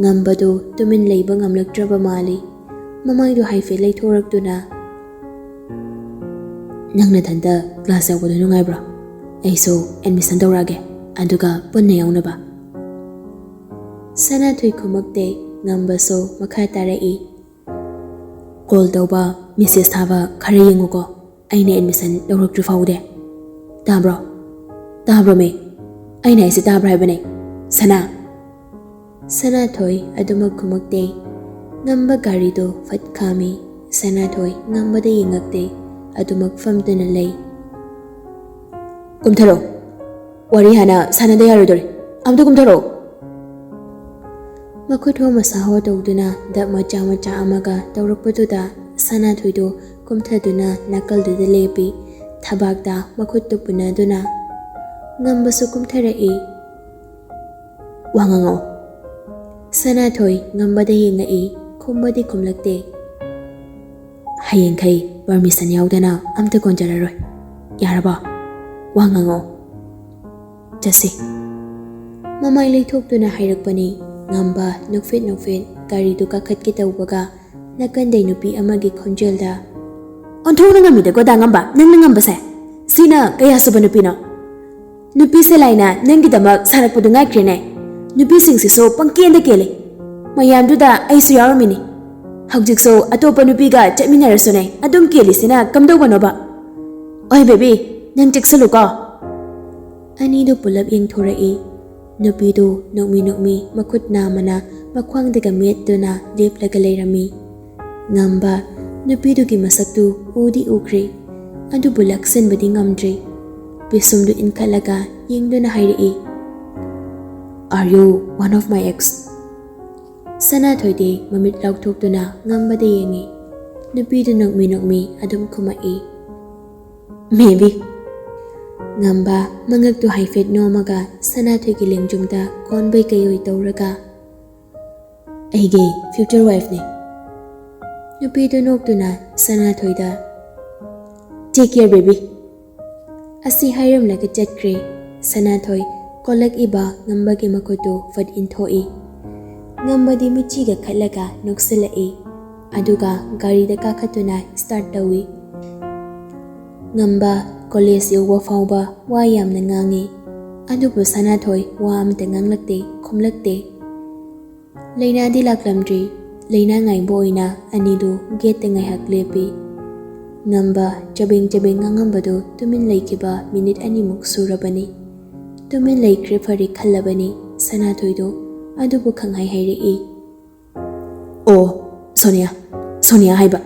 ꯉꯝꯕꯗꯨ ꯇꯨꯃꯤꯟ ꯂꯩꯕ ꯉꯝꯂꯛꯇ꯭ꯔꯕ ꯃꯥꯜꯂꯤ꯫ ꯃꯃꯥꯏꯗꯨ ꯍꯥꯏꯐꯦꯠ ꯂꯩꯊꯣꯔꯛꯇꯨꯅ, "ꯅꯪ ꯅꯊꯟꯇ ꯀ꯭ꯂꯥꯁ ꯌꯥꯎꯕꯗꯣ ꯅꯨꯡꯉꯥꯏꯕ꯭ꯔꯣ? ꯑꯩꯁꯨ ꯑꯦꯗꯃꯤꯁꯟ ꯇꯧꯔꯛꯑꯒꯦ, ꯑꯗꯨꯒ ꯄꯨꯟꯅ ꯌꯥꯎꯅꯕ꯫" ꯁꯅꯥꯊꯣꯏ ꯈꯨꯝꯃꯛꯇꯦ꯫ ꯉꯝꯕꯁꯨ ꯃꯈꯥ ꯇꯥꯔꯛꯏ, "ꯀꯣꯜ ꯇꯧꯕ, ꯃꯦꯁꯦꯖ ꯊꯥꯕ ꯈꯔ ꯌꯦꯡꯉꯨꯀꯣ, ꯑꯩꯅ ꯑꯦꯗꯃꯤꯁꯟ ꯂꯧꯔꯛꯇ꯭ꯔꯤ ꯐꯥꯎꯗꯤ꯫ ꯇꯥꯕ꯭ꯔꯣ? ꯇꯥꯕ꯭ꯔꯣꯃꯤ? ꯑꯩꯅ ꯍꯥꯏꯁꯦ ꯇꯥꯕ꯭ꯔꯥ ꯍꯥꯏꯕꯅꯦ, ꯁꯅꯥ?" ꯁꯅꯥꯊꯣꯏ ꯑꯗꯨꯃꯛ ꯈꯨꯝꯃꯛꯇꯦ꯫ ꯉꯝꯕ ꯒꯥꯔꯤꯗꯨ ꯐꯠ ꯈꯥꯝꯃꯤ꯫ ꯁꯅꯥꯊꯣꯏ ꯉꯝꯕꯗ ꯌꯦꯡꯉꯛꯇꯦ, ꯑꯗꯨꯃꯛ ꯐꯝꯗꯨꯅ ꯂꯩ꯫ "ꯀꯨꯝꯊꯔꯣ, ꯋꯥꯔꯤ ꯍꯥꯟꯅ ꯁꯥꯟꯅꯗ ꯌꯥꯔꯣꯏꯗꯧꯔꯤ, ꯑꯝꯇ ꯀꯨꯝꯊꯔꯣ꯫" ꯃꯈꯨꯠ ꯍꯣ ꯃꯁꯥ ꯍꯣ ꯇꯧꯗꯨꯅ ꯗꯞ ꯃꯆꯥ ꯃꯆꯥ ꯑꯃꯒ ꯇꯧꯔꯛꯄꯗꯨꯗ ꯁꯅꯥꯊꯣꯏꯗꯨ ꯀꯨꯝꯊꯗꯨꯅ ꯅꯥꯀꯜꯗꯨꯗ ꯂꯦꯞꯄꯤ꯫ ꯊꯕꯥꯛꯇ ꯃꯈꯨꯠꯇꯨ ꯄꯨꯟꯅꯗꯨꯅ꯫ ꯉꯝꯕꯁꯨ ꯀꯨꯝꯊꯔꯛꯏ꯫ "ꯋꯥ ꯉꯥꯡꯉꯛꯑꯣ꯫" ꯁꯅꯥꯊꯣꯏ ꯉꯝꯕꯗ ꯌꯦꯡꯉꯛꯏ, ꯈꯨꯝꯕꯗꯤ ꯈꯨꯝꯂꯛꯇꯦ꯫ "ꯍꯌꯦꯡꯈꯩ ꯄꯔꯃꯤꯁꯟ ꯌꯥꯎꯗꯅ ꯑꯝꯇ ꯀꯣꯟꯖꯔꯔꯣꯏ꯫ ꯌꯥꯔꯕꯣ? ꯋꯥ ꯉꯥꯡꯉꯛꯑꯣ꯫" "ꯆꯠꯁꯤ꯫" ꯃꯃꯥꯏ ꯂꯩꯊꯣꯛꯇꯨꯅ ꯍꯥꯏꯔꯛꯄꯅꯤ꯫ ꯉꯝꯕ ꯅꯣꯛꯐꯦꯠ ꯅꯣꯛꯐꯦꯠ ꯒꯥꯔꯤꯗꯨ ꯀꯥꯈꯠꯀꯦ ꯇꯧꯕꯒ ꯅꯥꯀꯟꯗꯩ ꯅꯨꯄꯤ ꯑꯃꯒꯤ ꯈꯣꯟꯖꯦꯜꯗ, "ꯑꯣꯟꯊꯣꯛꯅ ꯉꯝꯃꯤꯗꯀꯣ ꯗꯥ ꯉꯝꯕ, ꯅꯪꯅ ꯉꯝꯕꯁꯦ꯫ ꯁꯤꯅ ꯀꯌꯥ ꯁꯨꯕ ꯅꯨꯄꯤꯅꯣ? ꯅꯨꯄꯤꯁꯦ ꯂꯥꯏꯅ ꯅꯪꯒꯤꯗꯃꯛ ꯁꯥꯔꯛꯄꯗꯨ ꯉꯥꯏꯈ꯭ꯔꯦꯅꯦ꯫ ꯅꯨꯄꯤꯁꯤꯡꯁꯤꯁꯨ ꯄꯪꯀꯦꯟꯗ ꯀꯦꯜꯂꯤ꯫ ꯃꯌꯥꯝꯗꯨꯗ ꯑꯩꯁꯨ ꯌꯥꯎꯔꯝꯃꯤꯅꯤ꯫ ꯍꯧꯖꯤꯛꯁꯨ ꯑꯇꯣꯞꯄ ꯅꯨꯄꯤꯒ ꯆꯠꯃꯤꯟꯅꯔꯁꯨꯅꯦ, ꯑꯗꯨꯝ ꯀꯦꯜꯂꯤꯁꯤꯅ ꯀꯝꯗꯧꯕꯅꯣꯕ? ꯑꯣꯏ ꯕꯦꯕꯤ, ꯅꯪ ꯆꯦꯛꯁꯤꯜꯂꯨꯀꯣ꯫" ꯑꯅꯤꯗꯨ ꯄꯨꯂꯞ ꯌꯦꯡꯊꯣꯔꯛꯏ꯫ ꯅꯨꯄꯤꯗꯨ ꯅꯣꯛꯃꯤ ꯅꯣꯛꯃꯤ ꯃꯈꯨꯠ ꯅꯥꯝꯃꯅ ꯃꯈ꯭ꯋꯥꯡꯗꯒ ꯃꯦꯠꯇꯨꯅ ꯂꯦꯞꯂꯒ ꯂꯩꯔꯝꯃꯤ꯫ ꯉꯝꯕ ꯅꯨꯄꯤꯗꯨꯒꯤ ꯃꯁꯛꯇꯨ ꯎꯗꯤ ꯎꯈ꯭ꯔꯦ, ꯑꯗꯨꯕꯨ ꯂꯛꯁꯤꯟꯕꯗꯤ ꯉꯝꯗ꯭ꯔꯦ꯫ ꯄꯤꯁꯨꯝꯗꯨ ꯏꯟꯈꯠꯂꯒ ꯌꯦꯡꯗꯨꯅ ꯍꯥꯏꯔꯛꯏ, "Are you one of my ex?" ꯁꯅꯥꯊꯣꯏꯗꯤ ꯃꯃꯤꯠ ꯂꯥꯎꯊꯣꯛꯇꯨꯅ ꯉꯝꯕꯗ ꯌꯦꯡꯉꯤ꯫ ꯅꯨꯄꯤꯗꯨ ꯅꯣꯛꯃꯤ ꯅꯣꯛꯃꯤ ꯑꯗꯨꯝ ꯈꯨꯝꯃꯛꯏ, "Maybe꯫" ꯉꯝꯕ ꯃꯉꯛꯇꯨ ꯍꯥꯏꯐꯦꯠ ꯅꯣꯝꯃꯒ ꯁꯅꯥꯊꯣꯏꯒꯤ ꯂꯦꯡꯖꯨꯝꯗ ꯀꯣꯟꯕꯩ ꯀꯩꯑꯣꯏ ꯇꯧꯔꯒ, "ꯑꯩꯒꯤ future wifeꯅꯤ꯫" ꯅꯨꯄꯤꯗꯨ ꯅꯣꯛꯇꯨꯅ ꯁꯅꯥꯊꯣꯏꯗ, "Take care, baby꯫" ꯑꯁꯤ ꯍꯥꯏꯔꯝꯂꯒ ꯆꯠꯈ꯭ꯔꯦ꯫ ꯁꯅꯥꯊꯣꯏ ꯀꯣꯜꯂꯛꯏꯕ ꯉꯝꯕꯒꯤ ꯃꯈꯨꯠꯇꯨ ꯐꯠ ꯏꯟꯊꯣꯛꯏ꯫ ꯉꯝꯕꯗꯤ ꯃꯤꯠꯆꯤꯒ ꯈꯠꯂꯒ ꯅꯣꯛꯁꯤꯜꯂꯛꯏ꯫ ꯑꯗꯨꯒ ꯒꯥꯔꯤꯗ ꯀꯥꯈꯠꯇꯨꯅ start ꯇꯧꯏ꯫ ꯉꯝꯕ ꯀꯣꯂꯦꯖ ꯌꯧꯕ ꯐꯥꯎꯕ ꯋꯥ ꯌꯥꯝꯅ ꯉꯥꯡꯉꯤ꯫ ꯑꯗꯨꯕꯨ ꯁꯅꯥꯊꯣꯏ ꯋꯥ ꯑꯃꯇ ꯉꯥꯡꯂꯛꯇꯦ, ꯈꯨꯝꯂꯛꯇꯦ꯫ ꯂꯩꯅꯥꯗꯤ ꯂꯥꯛꯂꯝꯗ꯭ꯔꯤ꯫ ꯂꯩꯅꯥ ꯉꯥꯏꯕ ꯑꯣꯏꯅ ꯑꯅꯤꯗꯨ ꯒꯦꯠꯇ ꯉꯥꯏꯍꯥꯛ ꯂꯦꯞꯄꯤ꯫ ꯉꯝꯕ ꯆꯕꯦꯡ ꯆꯕꯦꯡ ꯉꯥꯡꯉꯝꯕꯗꯨ ꯇꯨꯃꯤꯟ ꯂꯩꯈꯤꯕ ꯃꯤꯅꯤꯠ ꯑꯅꯤꯃꯨꯛ ꯁꯨꯔꯕꯅꯤ꯫ ꯇꯨꯃꯤꯟ ꯂꯩꯈ꯭ꯔꯦ ꯐꯔꯦ ꯈꯜꯂꯕꯅꯤ ꯁꯅꯥꯊꯣꯏꯗꯨ, ꯑꯗꯨꯕꯨ ꯈꯪꯍꯥꯏ ꯍꯥꯏꯔꯛꯏ, "ꯑꯣ, ꯁꯣꯅꯤꯌꯥ, ꯁꯣꯅꯤꯌꯥ ꯍꯥꯏꯕ꯫"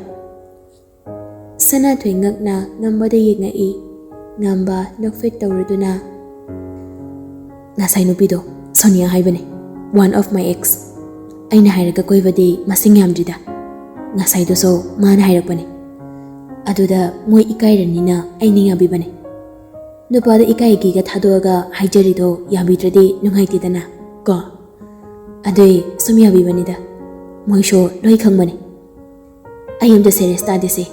ꯁꯅꯥꯊꯣꯏ ꯉꯛꯅ ꯉꯝꯕꯗ ꯌꯦꯡꯉꯛꯏ꯫ ꯉꯝꯕ ꯅꯣꯛꯐꯦꯠ ꯇꯧꯔꯗꯨꯅ, "ꯉꯁꯥꯏ ꯅꯨꯄꯤꯗꯣ ꯁꯣꯅꯤꯌꯥ ꯍꯥꯏꯕꯅꯦ, one of my ex꯫ ꯑꯩꯅ ꯍꯥꯏꯔꯒ ꯀꯣꯏꯕꯗꯤ ꯃꯁꯤꯡ ꯌꯥꯝꯗ꯭ꯔꯤꯗ꯫ ꯉꯁꯥꯏꯗꯨꯁꯨ ꯃꯥꯅ ꯍꯥꯏꯔꯛꯄꯅꯦ꯫ ꯑꯗꯨꯗ ꯃꯣꯏ ꯏꯀꯥꯏꯔꯅꯤꯅ ꯑꯩꯅ ꯌꯥꯕꯤꯕꯅꯦ꯫ ꯅꯨꯄꯥꯗ ꯏꯀꯥꯏ ꯏꯀꯤꯒ ꯊꯥꯗꯣꯛꯑꯒ ꯍꯥꯏꯖꯔꯤꯗꯣ ꯌꯥꯕꯤꯗ꯭ꯔꯗꯤ ꯅꯨꯡꯉꯥꯏꯇꯦꯗꯅ ꯀꯣ꯫ ꯑꯗꯨꯏ ꯁꯨꯝ ꯌꯥꯕꯤꯕꯅꯤꯗ꯫ ꯃꯣꯏꯁꯨ ꯂꯣꯏ ꯈꯪꯕꯅꯦ꯫ ꯑꯩ ꯑꯝꯇ serious ꯇꯥꯗꯦꯁꯦ,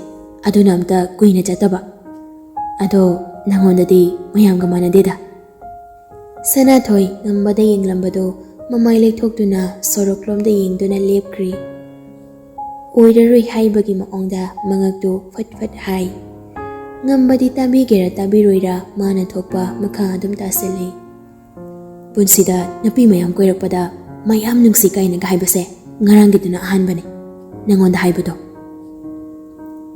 ꯑꯗꯨꯅ ꯑꯝꯇ ꯀꯨꯏꯅ ꯆꯠꯇꯕ꯫ ꯑꯗꯣ ꯅꯪꯉꯣꯟꯗꯗꯤ ꯃꯌꯥꯝꯒ ꯃꯥꯟꯅꯗꯦꯗ꯫" ꯁꯅꯥꯊꯣꯏ ꯉꯝꯕꯗ ꯌꯦꯡꯂꯝꯕꯗꯣ ꯃꯃꯥꯏ ꯂꯩꯊꯣꯛꯇꯨꯅ ꯁꯣꯔꯣꯛꯂꯣꯝꯗ ꯌꯦꯡꯗꯨꯅ ꯂꯦꯞꯈ꯭ꯔꯤ꯫ ꯑꯣꯏꯔꯔꯣꯏ ꯍꯥꯏꯕꯒꯤ ꯃꯑꯣꯡꯗ ꯃꯉꯛꯇꯨ ꯐꯠ ꯐꯠ ꯍꯥꯏ꯫ ꯉꯝꯕꯗꯤ ꯇꯥꯕꯤꯒꯦꯔꯥ ꯇꯥꯕꯤꯔꯣꯏꯔꯥ ꯃꯥꯅ ꯊꯣꯛꯄ ꯃꯈꯥ ꯑꯗꯨꯝ ꯇꯥꯁꯤꯜꯂꯤ꯫ "ꯄꯨꯟꯁꯤꯗ ꯅꯨꯄꯤ ꯃꯌꯥꯝ ꯀꯣꯏꯔꯛꯄꯗ ꯃꯌꯥꯝ ꯅꯨꯡꯁꯤ ꯀꯥꯏꯅꯒ ꯍꯥꯏꯕꯁꯦ ꯉꯔꯥꯡꯒꯤꯗꯨꯅ ꯑꯍꯥꯟꯕꯅꯦ, ꯅꯪꯉꯣꯟꯗ ꯍꯥꯏꯕꯗꯣ꯫"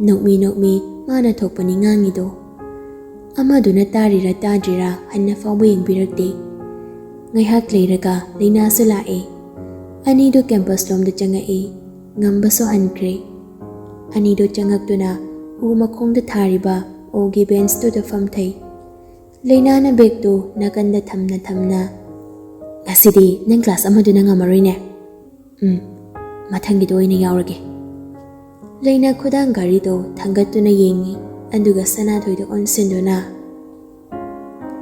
ꯅꯣꯛꯃꯤ ꯅꯣꯛꯃꯤ ꯃꯥꯅ ꯊꯣꯛꯄꯅꯤ ꯉꯥꯡꯉꯤꯗꯣ꯫ ꯑꯃꯗꯨꯅ ꯇꯥꯔꯤꯔꯥ ꯇꯥꯗ꯭ꯔꯤꯔꯥ ꯍꯟꯅ ꯐꯥꯎꯕ ꯌꯦꯡꯕꯤꯔꯛꯇꯦ꯫ ꯉꯥꯏꯍꯥꯛ ꯂꯩꯔꯒ ꯂꯩꯅꯥꯁꯨ ꯂꯥꯛꯑꯦ꯫ ꯑꯅꯤꯗꯨ campus ꯂꯣꯝꯗ ꯆꯪꯉꯛꯏ꯫ ꯉꯝꯕꯁꯨ ꯍꯟꯈ꯭ꯔꯦ꯫ ꯑꯅꯤꯗꯨ ꯆꯪꯉꯛꯇꯨꯅ ꯎ ꯃꯈꯣꯡꯗ ꯊꯥꯔꯤꯕ ꯎꯒꯤ bench ꯇꯨꯗ ꯐꯝꯊꯩ꯫ ꯂꯩꯅꯥꯅ bag ꯇꯨ ꯅꯥꯀꯟꯗ ꯊꯝꯅ ꯊꯝꯅ, "ꯉꯁꯤꯗꯤ ꯅꯪ class ꯑꯃꯗꯨꯅ ꯉꯝꯃꯔꯣꯏꯅꯦ?" "ꯎꯝ, ꯃꯊꯪꯒꯤꯗꯣ ꯑꯣꯏꯅ ꯌꯥꯎꯔꯒꯦ꯫" ꯂꯩꯅꯥ ꯈꯨꯗꯥꯡ ꯘꯔꯤꯗꯣ ꯊꯥꯡꯒꯠꯇꯨꯅ ꯌꯦꯡꯉꯤ, ꯑꯗꯨꯒ ꯁꯅꯥꯊꯣꯏꯗ ꯑꯣꯟꯁꯤꯟꯗꯨꯅ,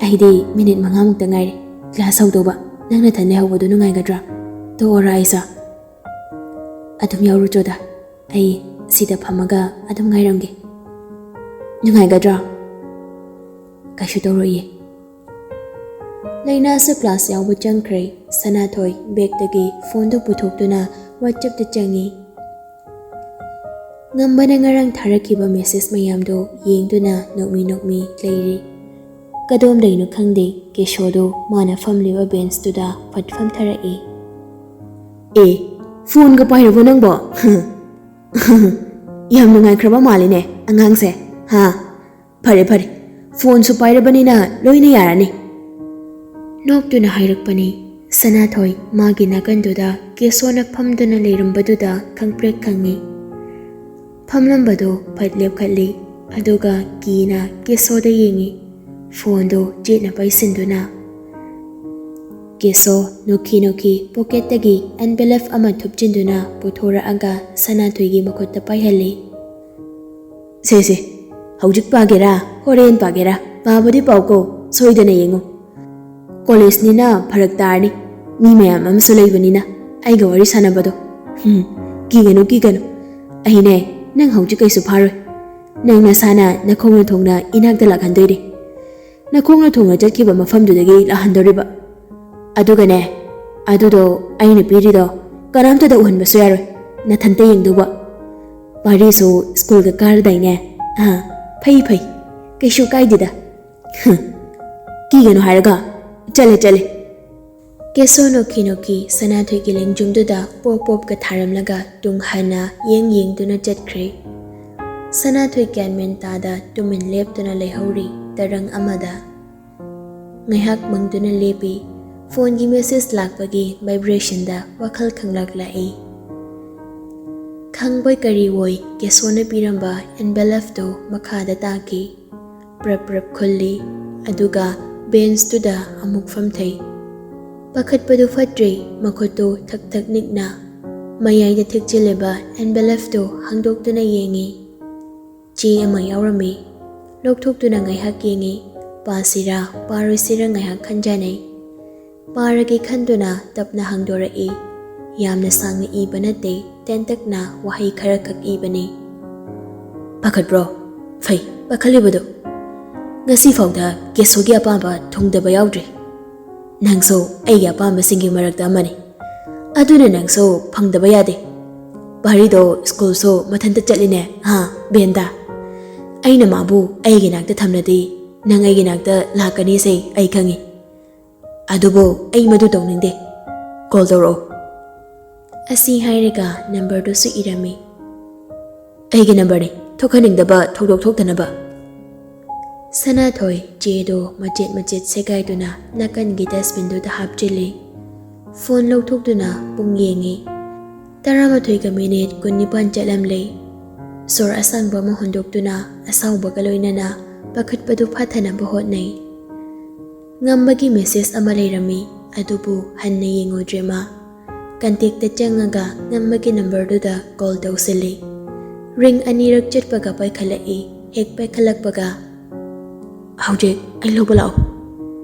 "ꯑꯩꯗꯤ ꯃꯤꯅꯤꯠ ꯃꯉꯥꯃꯨꯛꯇ ꯉꯥꯏꯔꯦ ꯀ꯭ꯂꯥꯁ ꯍꯧꯗꯧꯕ꯫ ꯅꯪ ꯅꯊꯟ ꯂꯩꯍꯧꯕꯗꯣ ꯅꯨꯡꯉꯥꯏꯒꯗ꯭ꯔꯥ? ꯇꯣꯛꯑꯣꯔꯥ ꯑꯩꯁꯨ?" "ꯑꯗꯨꯝ ꯌꯥꯎꯔꯨꯆꯣꯗ꯫ ꯑꯩ ꯁꯤꯗ ꯐꯝꯃꯒ ꯑꯗꯨꯝ ꯉꯥꯏꯔꯝꯒꯦ꯫" "ꯅꯨꯡꯉꯥꯏꯒꯗ꯭ꯔꯥ?" "ꯀꯩꯁꯨ ꯇꯧꯔꯣꯏꯌꯦ꯫" ꯂꯩꯅꯥꯁꯨ ꯀ꯭ꯂꯥꯁ ꯌꯥꯎꯕ ꯆꯪꯈ꯭ꯔꯦ꯫ ꯁꯅꯥꯊꯣꯏ ꯕꯦꯒꯇꯒꯤ ꯐꯣꯟꯗꯨ ꯄꯨꯊꯣꯛꯇꯨꯅ WhatsAppꯇ ꯆꯪꯉꯤ꯫ ꯉꯝꯕꯅ ꯉꯔꯥꯡ ꯊꯥꯔꯛꯈꯤꯕ ꯃꯦꯁꯦꯖ ꯃꯌꯥꯝꯗꯣ ꯌꯦꯡꯗꯨꯅ ꯅꯣꯛꯃꯤ ꯅꯣꯛꯃꯤ ꯂꯩꯔꯤ꯫ ꯀꯗꯣꯝꯗꯩꯅꯣ ꯈꯪꯗꯦ, ꯀꯦꯁꯣꯗꯣ ꯃꯥꯅ ꯐꯝꯂꯤꯕ ꯕꯦꯟꯁꯇꯨꯗ ꯐꯠ ꯐꯝꯊꯔꯛꯏ꯫ "ꯑꯦ, ꯐꯣꯟꯒ ꯄꯥꯏꯔꯕꯣ ꯅꯪꯕꯣ? ꯌꯥꯝ ꯅꯨꯡꯉꯥꯏꯈ꯭ꯔꯕ ꯃꯥꯜꯂꯤꯅꯦ ꯑꯉꯥꯡꯁꯦ, ꯍꯥ? ꯐꯔꯦ, ꯐꯔꯦ, ꯐꯣꯟꯁꯨ ꯄꯥꯏꯔꯕꯅꯤꯅ ꯂꯣꯏꯅ ꯌꯥꯔꯅꯤ꯫" ꯅꯣꯛꯇꯨꯅ ꯍꯥꯏꯔꯛꯄꯅꯤ꯫ ꯁꯅꯥꯊꯣꯏ ꯃꯥꯒꯤ ꯅꯥꯀꯟꯗꯨꯗ ꯀꯦꯁꯣꯅ ꯐꯝꯗꯨꯅ ꯂꯩꯔꯝꯕꯗꯨꯗ ꯈꯪꯄ꯭ꯔꯦꯛ ꯈꯪꯉꯤ꯫ ꯐꯝꯂꯝꯕꯗꯣ ꯐꯠ ꯂꯦꯞꯈꯠꯂꯤ, ꯑꯗꯨꯒ ꯀꯤꯅ ꯀꯦꯁꯣꯗ ꯌꯦꯡꯉꯤ꯫ ꯐꯣꯟꯗꯣ ꯆꯦꯠꯅ ꯄꯩꯁꯤꯟꯗꯨꯅ꯫ ꯀꯦꯁꯣ ꯅꯣꯛꯈꯤ ꯅꯣꯛꯈꯤ ꯄꯣꯀꯦꯠꯇꯒꯤ ꯑꯦꯟꯚꯦꯂꯞ ꯑꯃ ꯊꯨꯞꯆꯤꯟꯗꯨꯅ ꯄꯨꯊꯣꯔꯛꯑꯒ ꯁꯅꯥꯊꯣꯏꯒꯤ ꯃꯈꯨꯠꯇ ꯄꯥꯏꯍꯜꯂꯤ꯫ "ꯁꯦ, ꯁꯦ, ꯍꯧꯖꯤꯛ ꯄꯥꯒꯦꯔꯥ, ꯍꯣꯔꯦꯟ ꯄꯥꯒꯦꯔꯥ, ꯄꯥꯕꯗꯤ ꯄꯥꯎꯀꯣ, ꯁꯣꯏꯗꯅ ꯌꯦꯡꯉꯨ꯫ ꯀꯣꯂꯦꯖꯅꯤꯅ ꯐꯔꯛ ꯇꯥꯔꯅꯤ, ꯃꯤ ꯃꯌꯥꯝ ꯑꯃꯁꯨ ꯂꯩꯕꯅꯤꯅ ꯑꯩꯒ ꯋꯥꯔꯤ ꯁꯥꯟꯅꯕꯗꯣ꯫ ꯍꯨꯝ, ꯀꯤꯒꯅꯨ, ꯀꯤꯒꯅꯨ, ꯑꯩꯅꯦ ꯅꯪ ꯍꯧꯖꯤꯛ ꯀꯩꯁꯨ ꯐꯥꯔꯣꯏ꯫ ꯅꯪ ꯅꯁꯥꯅ ꯅꯈꯣꯡꯅ ꯊꯣꯡꯅ ꯏꯅꯥꯛꯇ ꯂꯥꯛꯍꯟꯗꯣꯏꯅꯦ꯫ ꯅꯈꯣꯡꯅ ꯊꯣꯡꯅ ꯆꯠꯈꯤꯕ ꯃꯐꯝꯗꯨꯗꯒꯤ ꯂꯥꯛꯍꯟꯗꯣꯔꯤꯕ꯫ ꯑꯗꯨꯒꯅꯦ, ꯑꯗꯨꯗꯣ ꯑꯩꯅ ꯄꯤꯔꯤꯗꯣ ꯀꯅꯥꯝꯇꯗ ꯎꯍꯟꯕꯁꯨ ꯌꯥꯔꯣꯏ, ꯅꯊꯟꯇ ꯌꯦꯡꯗꯧꯕ꯫ ꯄꯥꯔꯤꯁꯨ ꯁ꯭ꯀꯨꯜꯒ ꯀꯥꯔꯗꯥꯏꯅꯦ? ꯑꯥ, ꯐꯩ, ꯐꯩ, ꯀꯩꯁꯨ ꯀꯥꯏꯗꯦꯗ꯫ ꯍꯨꯝ, ꯀꯤꯒꯅꯨ ꯍꯥꯏꯔꯒ꯫ ꯆꯠꯂꯦ, ꯆꯠꯂꯦ꯫" ꯀꯦꯁꯣ ꯅꯣꯛꯈꯤ ꯅꯣꯛꯈꯤ ꯁꯅꯥꯊꯣꯏꯒꯤ ꯂꯦꯡꯖꯨꯝꯗꯨꯗ ꯄꯣꯞ ꯄꯣꯞꯀ ꯊꯥꯔꯝꯂꯒ ꯇꯨꯡ ꯍꯟꯅ ꯌꯦꯡ ꯌꯦꯡꯗꯨꯅ ꯆꯠꯈ꯭ꯔꯦ꯫ ꯁꯅꯥꯊꯣꯏ ꯒ꯭ꯌꯥꯟ ꯃꯦꯟ ꯇꯥꯗ ꯇꯨꯃꯤꯟ ꯂꯦꯞꯇꯨꯅ ꯂꯩꯍꯧꯔꯤ ꯇꯔꯪ ꯑꯃꯗ꯫ ꯉꯥꯏꯍꯥꯛ ꯃꯪꯗꯨꯅ ꯂꯦꯞꯄꯤ꯫ ꯐꯣꯟꯒꯤ ꯃꯦꯁꯦꯖ ꯂꯥꯛꯄꯒꯤ ꯚꯥꯏꯕ꯭ꯔꯦꯁꯟꯗ ꯋꯥꯈꯜ ꯈꯪꯂꯛ ꯂꯥꯛꯏ꯫ ꯈꯪꯕꯣꯏ ꯀꯔꯤꯕꯣꯏ ꯀꯦꯁꯣꯅ ꯄꯤꯔꯝꯕ ꯑꯦꯟꯚꯦꯂꯞꯇꯨ ꯃꯈꯥꯗ ꯇꯥꯈꯤ꯫ ꯄ꯭ꯔꯞ ꯄ꯭ꯔꯞ ꯈꯨꯜꯂꯤ, ꯑꯗꯨꯒ ꯕꯦꯟꯁꯇꯨꯗ ꯑꯃꯨꯛ ꯐꯝꯊꯩ꯫ ꯄꯥꯈꯠꯄꯗꯨ ꯐꯠꯇ꯭ꯔꯦ, ꯃꯈꯨꯠꯇꯨ ꯊꯛ ꯊꯛ ꯅꯤꯛꯅ ꯃꯌꯥꯏꯗ ꯊꯦꯛꯆꯤꯜꯂꯤꯕ envelope ꯇꯨ ꯍꯥꯡꯗꯣꯛꯇꯨꯅ ꯌꯦꯡꯉꯤ꯫ ꯆꯦ ꯑꯃ ꯌꯥꯎꯔꯝꯃꯤ꯫ ꯂꯧꯊꯣꯛꯇꯨꯅ ꯉꯥꯏꯍꯥꯛ ꯌꯦꯡꯉꯤ꯫ ꯄꯥꯁꯤꯔꯥ ꯄꯥꯔꯣꯏꯁꯤꯔꯥ ꯉꯥꯏꯍꯥꯛ ꯈꯟꯖꯅꯩ꯫ ꯄꯥꯔꯒꯦ ꯈꯟꯗꯨꯅ ꯇꯞꯅ ꯍꯥꯡꯗꯣꯔꯛꯏ꯫ ꯌꯥꯝꯅ ꯁꯥꯡꯅ ꯏꯕ ꯅꯠꯇꯦ, ꯇꯦꯟꯇꯛꯅ ꯋꯥꯍꯩ ꯈꯔꯈꯛ ꯏꯕꯅꯤ꯫ "ꯄꯥꯈꯠꯄ꯭ꯔꯣ? ꯐꯩ, ꯄꯥꯈꯠꯂꯤꯕꯗꯨ꯫ ꯉꯁꯤ ꯐꯥꯎꯗ ꯀꯦꯁꯣꯒꯤ ꯑꯄꯥꯝꯕ ꯊꯨꯡꯗꯕ ꯌꯥꯎꯗ꯭ꯔꯤ꯫ ꯅꯪꯁꯨ ꯑꯩꯒꯤ ꯑꯄꯥꯝꯕꯁꯤꯡꯒꯤ ꯃꯔꯛꯇ ꯑꯃꯅꯤ꯫ ꯑꯗꯨꯅ ꯅꯪꯁꯨ ꯐꯪꯗꯕ ꯌꯥꯗꯦ꯫ ꯄꯥꯔꯤꯗꯣ ꯁ꯭ꯀꯨꯜꯁꯨ ꯃꯊꯟꯇ ꯆꯠꯂꯤꯅꯦ, ꯍꯥ, ꯕꯦꯟꯗ? ꯑꯩꯅ ꯃꯥꯕꯨ ꯑꯩꯒꯤ ꯅꯥꯛꯇ ꯊꯝꯂꯗꯤ ꯅꯪ ꯑꯩꯒꯤ ꯅꯥꯛꯇ ꯂꯥꯛꯀꯅꯤꯁꯦ ꯑꯩ ꯈꯪꯉꯤ꯫ ꯑꯗꯨꯕꯨ ꯑꯩ ꯃꯗꯨ ꯇꯧꯅꯤꯡꯗꯦ꯫ ꯀꯣꯜ ꯇꯧꯔꯛꯑꯣ꯫" ꯑꯁꯤ ꯍꯥꯏꯔꯒ ꯅꯝꯕꯔꯗꯨꯁꯨ ꯏꯔꯝꯃꯤ꯫ "ꯑꯩꯒꯤ ꯅꯝꯕꯔꯅꯤ, ꯊꯣꯛꯍꯟꯅꯤꯡꯗꯕ ꯊꯧꯗꯣꯛ ꯊꯣꯛꯇꯅꯕ꯫" ꯁꯅꯥꯊꯣꯏ ꯆꯦꯗꯣ ꯃꯆꯦꯠ ꯃꯆꯦꯠ ꯁꯦꯒꯥꯏꯗꯨꯅ ꯅꯥꯀꯟꯒꯤ dustbin ꯗꯨꯗ ꯍꯥꯞꯆꯤꯜꯂꯤ꯫ ꯐꯣꯟ ꯂꯧꯊꯣꯛꯇꯨꯅ ꯄꯨꯡ ꯌꯦꯡꯉꯤ꯫ ꯇꯔꯥꯃꯥꯊꯣꯏꯒ ꯃꯤꯅꯤꯠ ꯀꯨꯟꯅꯤꯄꯥꯟ ꯆꯠꯂꯝꯂꯦ꯫ ꯁꯣꯔ ꯑꯁꯥꯡꯕ ꯑꯃ ꯍꯣꯟꯗꯣꯛꯇꯨꯅ ꯑꯁꯥꯎꯕꯒ ꯂꯣꯏꯅꯅ ꯄꯥꯈꯠꯄꯗꯨ ꯐꯥꯊꯅꯕ ꯍꯣꯠꯅꯩ꯫ ꯉꯝꯕꯒꯤ message ꯑꯃ ꯂꯩꯔꯝꯃꯤ, ꯑꯗꯨꯕꯨ ꯍꯟꯅ ꯌꯦꯡꯉꯨꯗ꯭ꯔꯦ ꯃꯥ꯫ Contact ꯇ ꯆꯪꯉꯒ ꯉꯝꯕꯒꯤ ꯅꯝꯕꯔꯗꯨꯗ ꯀꯣꯜ ꯇꯧꯁꯤꯜꯂꯤ꯫ ꯔꯤꯡ ꯑꯅꯤꯔꯛ ꯆꯠꯄꯒ ꯄꯥꯏꯈꯠꯂꯛꯏ꯫ ꯍꯦꯛ ꯄꯥꯏꯈꯠꯂꯛꯄꯒ, "ꯍꯧꯖꯤꯛ ꯑꯩ ꯂꯧꯕ ꯂꯥꯛꯑꯣ꯫"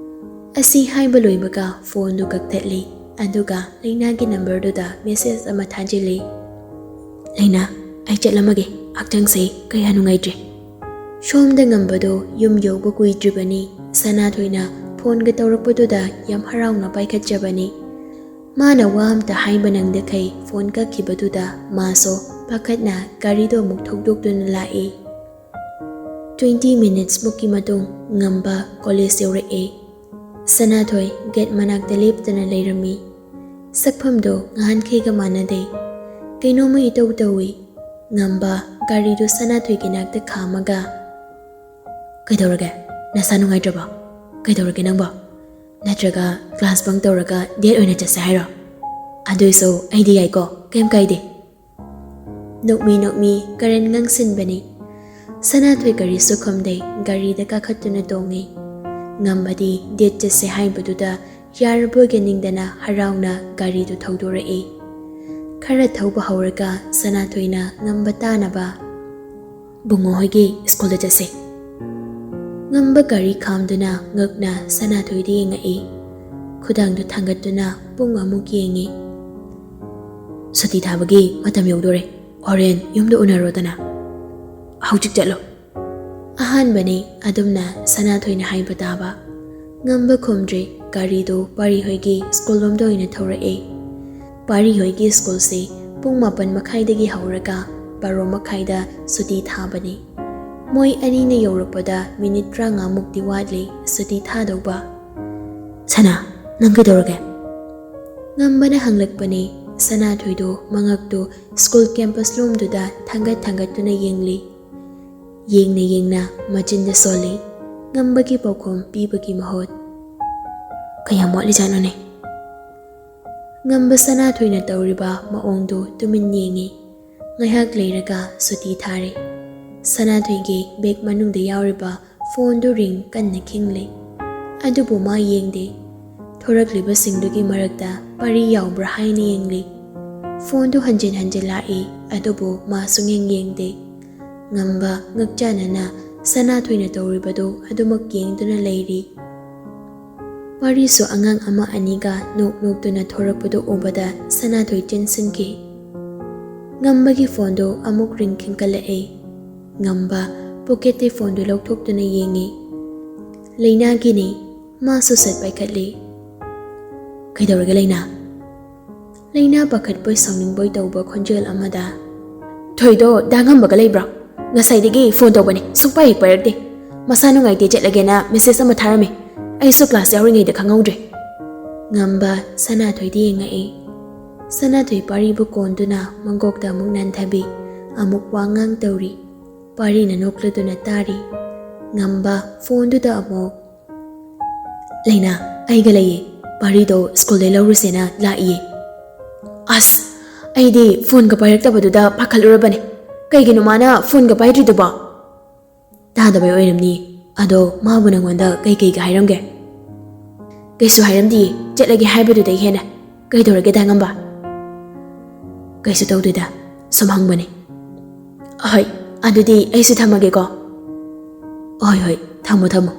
ꯑꯁꯤ ꯍꯥꯏꯕ ꯂꯣꯏꯕꯒ ꯐꯣꯟꯗꯨ ꯀꯛꯊꯠꯂꯤ꯫ ꯑꯗꯨꯒ ꯂꯩꯅꯥꯒꯤ ꯅꯝꯕꯔꯗꯨꯗ message ꯑꯃ ꯊꯥꯖꯤꯜꯂꯤ꯫ "ꯂꯩꯅꯥ, ꯑꯩ ꯆꯠꯂꯝꯃꯒꯦ, ꯍꯛꯆꯥꯡꯁꯦ ꯀꯌꯥ ꯅꯨꯡꯉꯥꯏꯇ꯭ꯔꯦ꯫" ꯁꯣꯝꯗ ꯉꯝꯕꯗꯣ ꯌꯨꯝ ꯌꯧꯕ ꯀꯨꯏꯗ꯭ꯔꯤꯕꯅꯤ꯫ ꯁꯅꯥꯊꯣꯏꯅ ꯐꯣꯟꯒ ꯇꯧꯔꯛꯄꯗꯨꯗ ꯌꯥꯝ ꯍꯔꯥꯎꯅ ꯄꯥꯏꯈꯠꯆꯕꯅꯤ꯫ ꯃꯥꯅ ꯋꯥ ꯑꯝꯇ ꯍꯥꯏꯕ ꯅꯪꯗꯈꯩ ꯐꯣꯟ ꯀꯛꯈꯤꯕꯗꯨꯗ ꯃꯥꯁꯨ ꯄꯥꯈꯠꯅ ꯒꯥꯔꯤꯗꯣ ꯑꯃꯨꯛ ꯊꯧꯗꯣꯛꯇꯨꯅ ꯂꯥꯛꯏ꯫ Twenty minutes ꯃꯨꯛꯀꯤ ꯃꯇꯨꯡ ꯉꯝꯕ ꯀꯣꯂꯦꯖ ꯌꯧꯔꯛꯑꯦ꯫ ꯁꯅꯥꯊꯣꯏ ꯒꯦꯠ ꯃꯅꯥꯛꯇ ꯂꯦꯞꯇꯅ ꯂꯩꯔꯝꯃꯤ꯫ ꯁꯛꯐꯝꯗꯣ ꯉꯍꯥꯟꯈꯩꯒ ꯃꯥꯟꯅꯗꯦ꯫ ꯀꯩꯅꯣꯝꯃ ꯏꯇꯧ ꯇꯧꯏ꯫ ꯉꯝꯕ ꯒꯥꯔꯤꯗꯨ ꯁꯅꯥꯊꯣꯏꯒꯤ ꯅꯥꯛꯇ ꯈꯥꯝꯃꯒ, "ꯀꯩꯗꯧꯔꯒꯦ? ꯅꯁꯥ ꯅꯨꯡꯉꯥꯏꯇ꯭ꯔꯕꯣ? ꯀꯩꯗꯧꯔꯒꯦ ꯅꯪꯕꯣ? ꯅꯠꯇ꯭ꯔꯒ class bunk ꯇꯧꯔꯒ date ꯑꯣꯏꯅ ꯆꯠꯁꯦ ꯍꯥꯏꯔꯣ? ꯑꯗꯨꯏꯁꯨ ꯑꯩꯗꯤ ꯌꯥꯏꯀꯣ, ꯀꯩꯝ ꯀꯥꯏꯗꯦ꯫" ꯅꯣꯛꯃꯤ ꯅꯣꯛꯃꯤ ꯀꯔꯟ ꯉꯥꯡꯁꯤꯟꯕꯅꯤ꯫ ꯁꯅꯥꯊꯣꯏ ꯀꯔꯤꯁꯨ ꯈꯨꯝꯗꯦ, ꯒꯥꯔꯤꯗ ꯀꯥꯈꯠꯇꯨꯅ ꯇꯣꯡꯉꯤ꯫ ꯉꯝꯕꯗꯤ date ꯆꯠꯁꯦ ꯍꯥꯏꯕꯗꯨꯗ ꯌꯥꯔꯕꯣꯏꯒ ꯅꯤꯡꯗꯅ ꯍꯔꯥꯎꯅ ꯒꯥꯔꯤꯗꯨ ꯊꯧꯗꯣꯔꯛꯏ꯫ ꯈꯔ ꯊꯧꯕ ꯍꯧꯔꯒ ꯁꯅꯥꯊꯣꯏꯅ ꯉꯝꯕ ꯇꯥꯅꯕ, "ꯕꯨꯡꯉꯣ ꯍꯣꯏꯒꯤ ꯁ꯭ꯀꯨꯜꯗ ꯆꯠꯁꯦ꯫" ꯉꯝꯕ ꯒꯥꯔꯤ ꯈꯥꯝꯗꯨꯅ ꯉꯛꯅ ꯁꯅꯥꯊꯣꯏꯗ ꯌꯦꯡꯉꯛꯏ꯫ ꯈꯨꯗꯥꯡꯗꯨ ꯊꯥꯡꯒꯠꯇꯨꯅ ꯄꯨꯡ ꯑꯃꯨꯛ ꯌꯦꯡꯉꯤ꯫ "ꯁꯨꯇꯤ ꯊꯥꯕꯒꯤ ꯃꯇꯝ ꯌꯧꯗꯣꯔꯦ꯫ ꯍꯣꯔꯦꯟ ꯌꯨꯝꯗ ꯎꯅꯔꯣꯗꯅ꯫ ꯍꯧꯖꯤꯛ ꯆꯠꯂꯣ꯫" ꯑꯍꯥꯟꯕꯅꯤ ꯑꯗꯨꯝꯅ ꯁꯅꯥꯊꯣꯏꯅ ꯍꯥꯏꯕ ꯇꯥꯕ꯫ ꯉꯝꯕ ꯈꯨꯝꯗ꯭ꯔꯤ꯫ ꯒꯥꯔꯤꯗꯨ ꯄꯥꯔꯤ ꯍꯣꯏꯒꯤ ꯁ꯭ꯀꯨꯜ ꯂꯣꯝꯗ ꯑꯣꯏꯅ ꯊꯧꯔꯛꯑꯦ꯫ ꯄꯥꯔꯤ ꯍꯣꯏꯒꯤ ꯁ꯭ꯀꯨꯜꯁꯤ ꯄꯨꯡ ꯃꯥꯄꯟ ꯃꯈꯥꯏꯗꯒꯤ ꯍꯧꯔꯒ ꯕꯥꯔꯣ ꯃꯈꯥꯏꯗ ꯁꯨꯇꯤ ꯊꯥꯕꯅꯤ꯫ ꯃꯣꯏ ꯑꯅꯤꯅ ꯌꯧꯔꯛꯄꯗ ꯃꯤꯅꯤꯠ ꯇꯔꯥꯃꯉꯥꯃꯨꯛꯇꯤ ꯋꯥꯠꯂꯤ ꯁꯨꯇꯤ ꯊꯥꯗꯧꯕ꯫ "ꯁꯅꯥ, ꯅꯪ ꯀꯩꯗꯧꯔꯒꯦ?" ꯉꯝꯕꯅ ꯍꯪꯂꯛꯄꯅꯤ꯫ ꯁꯅꯥꯊꯣꯏꯗꯨ ꯃꯉꯛꯇꯨ ꯁ꯭ꯀꯨꯜ ꯀꯦꯝꯄꯁ ꯂꯣꯝꯗꯨꯗ ꯊꯥꯡꯒꯠ ꯊꯥꯡꯒꯠꯇꯨꯅ ꯌꯦꯡꯂꯤ꯫ ꯌꯦꯡꯅ ꯌꯦꯡꯅ ꯃꯆꯤꯟꯗ ꯁꯣꯜꯂꯤ꯫ ꯉꯝꯕꯒꯤ ꯄꯥꯎꯈꯨꯝ ꯄꯤꯕꯒꯤ ꯃꯍꯨꯠ, "ꯀꯌꯥꯝ ꯋꯥꯠꯂꯤꯖꯥꯠꯅꯣꯅꯦ?" ꯉꯝꯕ ꯁꯅꯥꯊꯣꯏꯅ ꯇꯧꯔꯤꯕ ꯃꯑꯣꯡꯗꯨ ꯇꯨꯃꯤꯟ ꯌꯦꯡꯉꯤ꯫ ꯉꯥꯏꯍꯥꯛ ꯂꯩꯔꯒ ꯁꯨꯇꯤ ꯊꯥꯔꯦ꯫ ꯁꯅꯥꯊꯣꯏꯒꯤ ꯕꯦꯛ ꯃꯅꯨꯡꯗ ꯌꯥꯎꯔꯤꯕ ꯐꯣꯟꯗꯨ ꯔꯤꯡ ꯀꯟꯅ ꯈꯤꯡꯂꯤ꯫ ꯑꯗꯨꯕꯨ ꯃꯥ ꯌꯦꯡꯗꯦ꯫ ꯊꯣꯔꯛꯂꯤꯕꯁꯤꯡꯗꯨꯒꯤ ꯃꯔꯛꯇ ꯄꯥꯔꯤ ꯌꯥꯎꯕ꯭ꯔꯥ ꯍꯥꯏꯅ ꯌꯦꯡꯂꯤ꯫ ꯐꯣꯟꯗꯨ ꯍꯟꯖꯤꯟ ꯍꯟꯖꯤꯟ ꯂꯥꯛꯏ, ꯑꯗꯨꯕꯨ ꯃꯥ ꯁꯨꯡꯌꯦꯡ ꯌꯦꯡꯗꯦ꯫ ꯉꯝꯕ ꯉꯛꯆꯥꯅꯅ ꯁꯅꯥꯊꯣꯏꯅ ꯇꯧꯔꯤꯕꯗꯨ ꯑꯗꯨꯃꯛ ꯌꯦꯡꯗꯨꯅ ꯂꯩꯔꯤ꯫ ꯄꯥꯔꯤꯁꯨ ꯑꯉꯥꯡ ꯑꯃ ꯑꯅꯤꯒ ꯅꯣꯛ ꯅꯣꯛꯇꯨꯅ ꯊꯣꯔꯛꯄꯗꯨ ꯎꯕꯗ ꯁꯅꯥꯊꯣꯏ ꯆꯦꯟꯁꯤꯟꯈꯤ꯫ ꯉꯝꯕꯒꯤ ꯐꯣꯟꯗꯨ ꯑꯃꯨꯛ ꯔꯤꯡ ꯈꯤꯡꯀꯠꯂꯛꯏ꯫ ꯉꯝꯕ ꯄꯣꯀꯦꯠꯇꯩ ꯐꯣꯟꯗꯨ ꯂꯧꯊꯣꯛꯇꯨꯅ ꯌꯦꯡꯉꯤ꯫ ꯂꯩꯅꯥꯒꯤꯅꯤ꯫ ꯃꯥꯁꯨ ꯁꯠ ꯄꯥꯏꯈꯠꯂꯤ꯫ "ꯀꯩꯗꯧꯔꯒꯦ ꯂꯩꯅꯥ?" ꯂꯩꯅꯥ ꯄꯥꯈꯠꯄꯣꯏ ꯁꯥꯎꯅꯤꯡꯕꯣꯏ ꯇꯧꯕ ꯈꯣꯟꯖꯦꯜ ꯑꯃꯗ, "ꯊꯣꯏꯗꯣ ꯗꯥ ꯉꯝꯕꯒ ꯂꯩꯕ꯭ꯔꯣ? ꯉꯁꯥꯏꯗꯒꯤ ꯐꯣꯟ ꯇꯧꯕꯅꯦ, ꯁꯨꯛꯄꯥꯏ ꯍꯦꯛ ꯄꯥꯏꯔꯛꯇꯦ꯫ ꯃꯁꯥ ꯅꯨꯡꯉꯥꯏꯇꯦ ꯆꯠꯂꯒꯦꯅ ꯃꯦꯁꯦꯖ ꯑꯃ ꯊꯥꯔꯝꯃꯦ꯫ ꯑꯩꯁꯨ ꯀ꯭ꯂꯥꯁ ꯌꯥꯎꯔꯤꯉꯩꯗ ꯈꯪꯍꯧꯗ꯭ꯔꯦ꯫" ꯉꯝꯕ ꯁꯅꯥꯊꯣꯏꯗ ꯌꯦꯡꯉꯛꯏ꯫ ꯁꯅꯥꯊꯣꯏ ꯄꯥꯔꯤꯕꯨ ꯀꯣꯟꯗꯨꯅ ꯃꯀꯣꯛꯇ ꯑꯃꯨꯛ ꯅꯟꯊꯕꯤ, ꯑꯃꯨꯛ ꯋꯥ ꯉꯥꯡ ꯇꯧꯔꯤ꯫ ꯄꯥꯔꯤꯅ ꯅꯣꯛꯂꯗꯨꯅ ꯇꯥꯔꯤ꯫ ꯉꯝꯕ ꯐꯣꯟꯗꯨꯗ ꯑꯃꯨꯛ, "ꯂꯩꯅꯥ, ꯑꯩꯒ ꯂꯩꯌꯦ꯫ ꯄꯥꯔꯤꯗꯣ ꯁ꯭ꯀꯨꯜꯗꯩ ꯂꯧꯔꯨꯁꯦꯅ ꯂꯥꯛꯏꯌꯦ꯫" "ꯑꯁ, ꯑꯩꯗꯤ ꯐꯣꯟꯒ ꯄꯥꯏꯔꯛꯇꯕꯗꯨꯗ ꯄꯥꯈꯠꯂꯨꯔꯕꯅꯦ꯫ ꯀꯩꯒꯤꯅꯣ ꯃꯥꯅ ꯐꯣꯟꯒ ꯄꯥꯏꯗ꯭ꯔꯤꯗꯨꯕꯣ?" "ꯇꯥꯗꯕꯩ ꯑꯣꯏꯔꯝꯅꯤ꯫ ꯑꯗꯣ ꯃꯥꯕꯨ ꯅꯪꯉꯣꯟꯗ ꯀꯩꯀꯩꯒ ꯍꯥꯏꯔꯝꯒꯦ?" ꯀꯩꯁꯨ ꯍꯥꯏꯔꯝꯗꯤꯌꯦ, ꯆꯠꯂꯒꯦ ꯍꯥꯏꯕꯗꯨꯗꯩ ꯍꯦꯟꯅ꯫ ꯀꯩꯗꯧꯔꯒꯦꯗ, ꯉꯝꯕ? ꯀꯩꯁꯨ ꯇꯧꯗꯦꯗ, ꯁꯨꯝ ꯍꯪꯕꯅꯦ꯫ ꯍꯣꯏ, ꯑꯗꯨꯗꯤ ꯑꯩꯁꯨ ꯊꯝꯃꯒꯦꯀꯣ꯫ ꯍꯣꯏ, ꯍꯣꯏ, ꯊꯝꯃꯣ, ꯊꯝꯃꯣ꯫